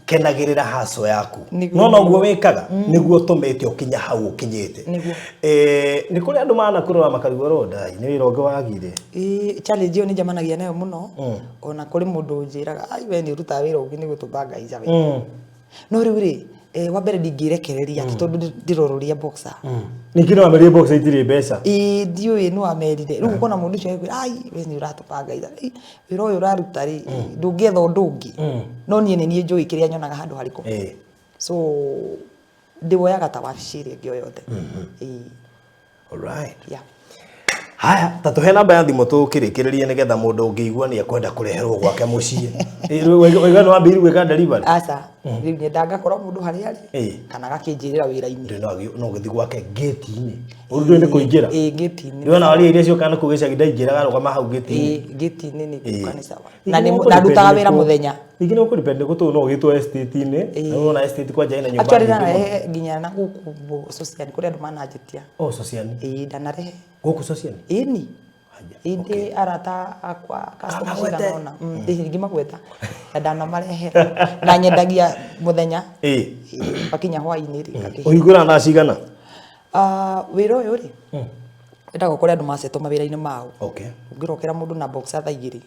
kenagĩrĩra haco yaku. Nĩguo. No noguo wĩkaga nĩguo ũtũmĩte ũkinya hau ũkinyĩte. Nĩguo. Nĩ kũrĩ andũ manakũrora makarigwo, "Rhoda, nĩ wĩra ũngĩ wagire?" Ĩ, challenge ĩyo nĩ njemanagia nayo mũno. Ona kũrĩ mũndũ ũnjĩraga, "Ai, we nĩ ũrutaga wĩra ũngĩ nĩ gũtũbanga ica we." No rĩu rĩ, wa mbere ndingĩrekereria atĩ tondũ ndĩrorũria boxer. Ningĩ no amerie box itirĩ mbeca. Ĩĩ, ndiũĩ nĩ wamerire. Rĩu ũkona mũndũ ũcio agĩkwĩra, "Ai, we nĩ ũratũbanga itha. Ĩ, wĩra ũyũ ũraruta rĩ, ndũngĩetha ũndũ ũngĩ?" No niĩ nĩ niĩ njũĩ kĩrĩa nyonaga handũ harĩkũ. So Ndĩwoyaga ta wabici ĩrĩa ĩngĩ o yothe. Ĩĩ. Alright. Yeah. Haya, ta tũhe namba ya thimũ tũkĩrĩkĩrĩrie nĩgetha mũndũ ũngĩigua nĩ ekwenda kũreherwo gwake mũciĩ. Waigua nĩ wambĩrĩirie gwĩka delivery? Aca, rĩu nyendaga ngakorwo mũndũ harĩa arĩ Ĩĩ. kana agakĩnjĩrĩra wĩra-inĩ. Ndũĩ no ũgĩthiĩ gwake gate-inĩ. Ũndũ ndũĩ nĩ kũingĩra. Ĩĩ, gate-inĩ. Nĩ wona waria iria ciũkaga na kũu gĩcagi ndaingĩraga arũgama hau gate-inĩ. Ĩĩ, gate-inĩ nĩ ngũka nĩ sawa. Ningĩ Na nĩ nĩ ũkũ na ndutaga depend wĩra nĩ kũ- mũthenya. Ningĩ nĩ ũkũ depend nĩ kũ tondũ no ũgĩtwo estate-inĩ. Na wona estate kwanja ĩna nyũmba Actually nyingĩ mũno. ndanarehe nginya na gũkũ Sociani kũrĩ andũ mananjĩtia. Oh, Sociani. Ĩĩ, ndanarehe. Gũkũ Sociani? Ĩni. Haya, Ĩndĩ arata akwa customer Kamagwete. cigana ũna. Ndingĩmagweta. Na ndanamarehera. Na nyendagia mũthenya. Ĩĩ. Ĩĩ, Makinya hwaĩ-inĩ rĩ, ngakĩhe. Ũhingũraga thaa cigana? Ah, wĩra ũyũ rĩ, wendaga ũkore andũ macetwo mawĩra-inĩ mao. Okay. Ũngĩrokera mũndũ na boxer thaa igĩrĩ.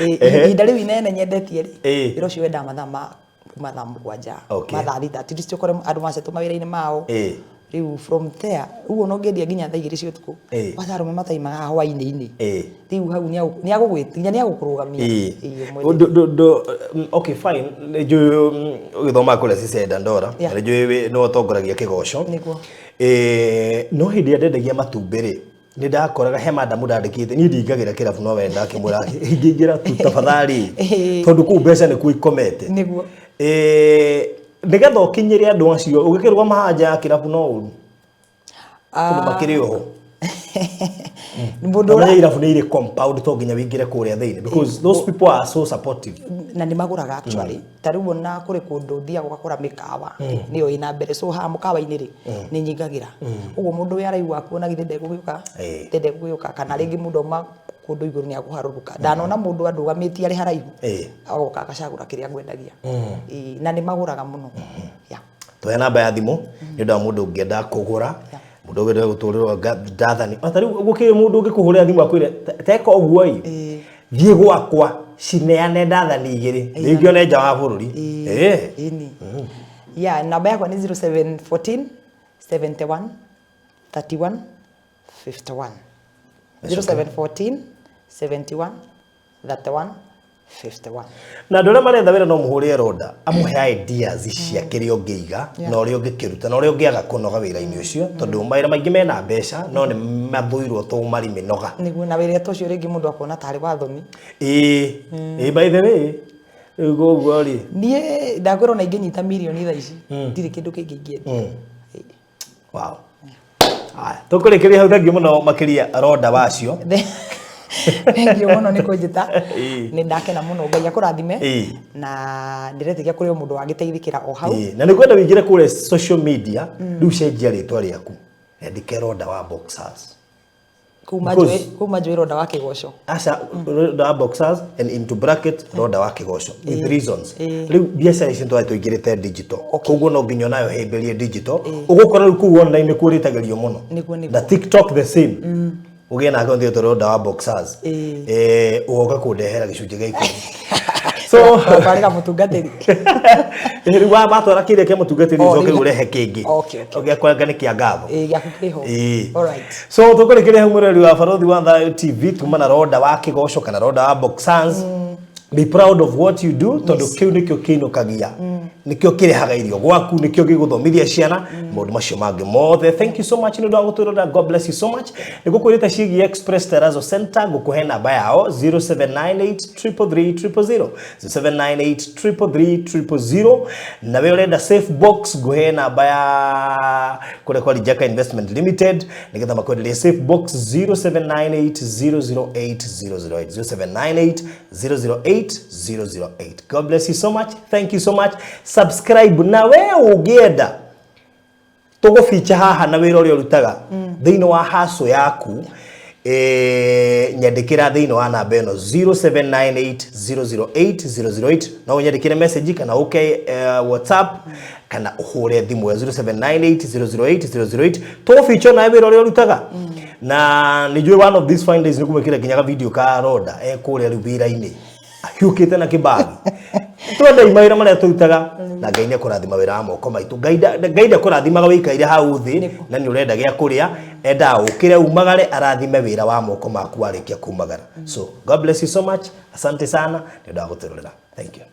Ĩĩ, ihinda rĩu inene nyendetie rĩ, Ĩĩ. wĩra ũcio wendaga mathaa ma kuma thaa 7 Okay. ma thaa 6 at least ũkore andũ macetwo mawĩra-inĩ mao. Ĩĩ. Rĩu from there, rĩu ona ũngĩendia nginya thaa 2 cia ũtukũ, Ĩĩ. kwanza arũme mataimaga hwaĩ-inĩ-inĩ. Ĩĩ. Rĩu hau nĩagũgwĩta, nginya nĩagũkũrũgamia. Ĩĩ. Ĩĩ, ũmwendie. Okay, fine. Nĩ njũĩ ũgĩthomaga kũrĩa CCI Dandora, Yeah. na nĩ njũĩ nĩwe ũtongoragia kĩgoco. Nĩguo. Ĩĩ, no hĩndĩ ĩrĩa ndendagia matumbĩ rĩ, nĩ ndakoraga he madamu ndandĩkĩte, niĩ ndingagĩra kĩrabu no we ndakĩmwĩra ingĩingĩra tu tafadhali, Ĩĩ. tondũ kũu mbeca nĩkuo ikomete. Nĩguo. Ĩĩ, nĩgetha ũkinyĩre andũ acio, ũgĩkĩrũgama haha nja ya kĩrabu no ũru, tondũ makĩrĩ oho. Mũndũ Ũrĩa ũra irabu nĩ irĩ compound to nginya wĩingĩre kũrĩa thĩinĩ because those people are so supportive. Na nĩ magũraga actually. Ta rĩu ona kũrĩ kũndũ thiaga ũgakora mĩkawa nĩyo ĩna mbere, so haha mũkawa-inĩ rĩ nĩ nyingagĩra, ũguo mũndũ ũyũ araigua akuona githĩ ndegũgĩũka, Ĩĩ. githĩ ndegũgĩũka, kana rĩngĩ mũndũ auma kũndũ igũrũ nĩ akũharũrũka, ndanona mũndũ andũgamĩtie arĩ haraihu, Ĩĩ. agoka agacagũra kĩrĩa ngwendagia. Ĩĩ, na nĩ magũraga mũno. Yeah. Tuhe namba ya thimũ nĩ ũndũ wa mũndũ ũngĩenda kũgũra, mũndũ ũngĩenda gũtũrĩrwo ndathani. Ota rĩu gũkĩrĩ mũndũ ũngĩkũhũrĩra thimũ akwĩre teka ũguo ĩ, Ĩĩ. thiĩ gwakwa cineane ndathani igĩrĩ, rĩngĩ one nja wa bũrũri. Ĩĩ. Ĩni. Yeah, namba yakwa nĩ 0714 71 31 51. 0714 71 31 51. Na andũ arĩa maretha wĩra no mũhũrĩre Rhoda amũhe ideas cia kĩrĩa ũngĩiga na ũrĩa ũngĩkĩruta na ũrĩa ũngĩaga kũnoga wĩra-inĩ ũcio, tondũ mawĩra maingĩ mena mbeca no nĩ mathũirwo tũ marĩ mĩnoga. Nĩguo, na wĩra ta ũcio rĩngĩ mũndũ akona tarĩ wathomi. Ĩĩ, ĩĩ, by the way rĩu koguo rĩ, Niĩ ndakwĩrwo na ingĩnyita mirioni thaa ici ndirĩ kĩndũ kĩngĩ ingĩendia. Ĩĩ. Wow. Haya, tũkũrĩkĩria hau. Thank you mũno makĩria Rhoda wacio. Thank you mũno nĩ kũnjĩta. Ĩĩ. Nĩ ndakena mũno, Ngai akũrathime. Ĩĩ. Na ndĩretĩkia kũrĩ o mũndũ wangĩteithĩkĩra o hau. Ĩĩ, na nĩ kwenda wĩingĩre kũrĩa social media rĩu, cenjia rĩtwa rĩaku rĩandĩke Rhoda wa Boxers. Kuma kuma njũĩ Rhoda wa kĩgoco. Aca, Rhoda wa Boxers and into bracket Rhoda wa kĩgoco with reasons. Ĩĩ. Rĩu biacara ici twari tũingĩrĩte digital, koguo no nginya onayo hĩmbĩrie digital. Ũgũkora rĩu kũu online nĩkuo ũrĩtagĩrio mũno. Nĩguo. Na TikTok the same, ũgĩe na account ĩtwo Rhoda wa Boxers. Ĩĩ. Ũgoka kũndehera gĩcunjĩ gĩa 10, so Twarĩra mũtungatĩri. Rĩu watwara kĩrĩa kĩa mũtungatĩri, Oh, ũcoke rĩu- rĩu ũrehe kĩngĩ. Okay. Gĩakwa nĩ kĩa ngatho. Ĩĩ, gĩaku kĩho. Ĩĩ. Alright. So tũkũrĩkĩria hau, mwĩroreri wa Barothi wa Thayo TV, kuma na Rhoda wa kĩgoco kana Rhoda wa Boxers. Be proud of what you do, tondũ kĩu nĩkĩo kĩinũkagia, nĩkĩo kĩrehaga irio gwaku, nĩkĩo gĩgũthomithia ciana, maũndũ macio mangĩ mothe. Thank you so much nĩ ũndũ wa gũtwĩrorera. God bless you so much. Nĩ gũkwĩrĩte ciĩgiĩ Express Terrazzo Center, ngũkũhe namba yao 0798 333 000, 0798 333 000. Na we ũrenda safe box, ngũhe namba ya kũrĩa kwa Rijeka Investment Limited nĩgetha makwenderie safe box, 0798 008 008, 0798 008 008. God bless you so much. Thank you so much. Subscribe. Na we ũngĩenda tũgũbicha haha na wĩra ũrĩa ũrutaga thĩinĩ wa haco yaku, nyandĩkĩra thĩinĩ wa namba ĩno 0798008008. No ũnyandĩkĩre message kana ũke WhatsApp kana ũhũre thimũ ya 0798008008, tũgũbicha nawe wĩra ũrĩa ũrutaga. Na nĩ njũĩ one of these fine days nĩ kũmwĩkĩra nginya video ka Rhoda e kũrĩa rĩu wĩra-inĩ ahiũkĩte na kĩbagi. Twendei mawĩra marĩa tũrutaga na Ngai nĩ ekũrathima wĩra wa moko maitũ. Ngai ndakũrathimaga wĩikaire hau thĩ na nĩ ũrenda gĩa kũrĩa, endaga ũkĩre umagare arathime wĩra wa moko maku warĩkia kumagara. So God bless you so much. Asante sana nĩ ũndũ wa gũtũrorera. Thank you.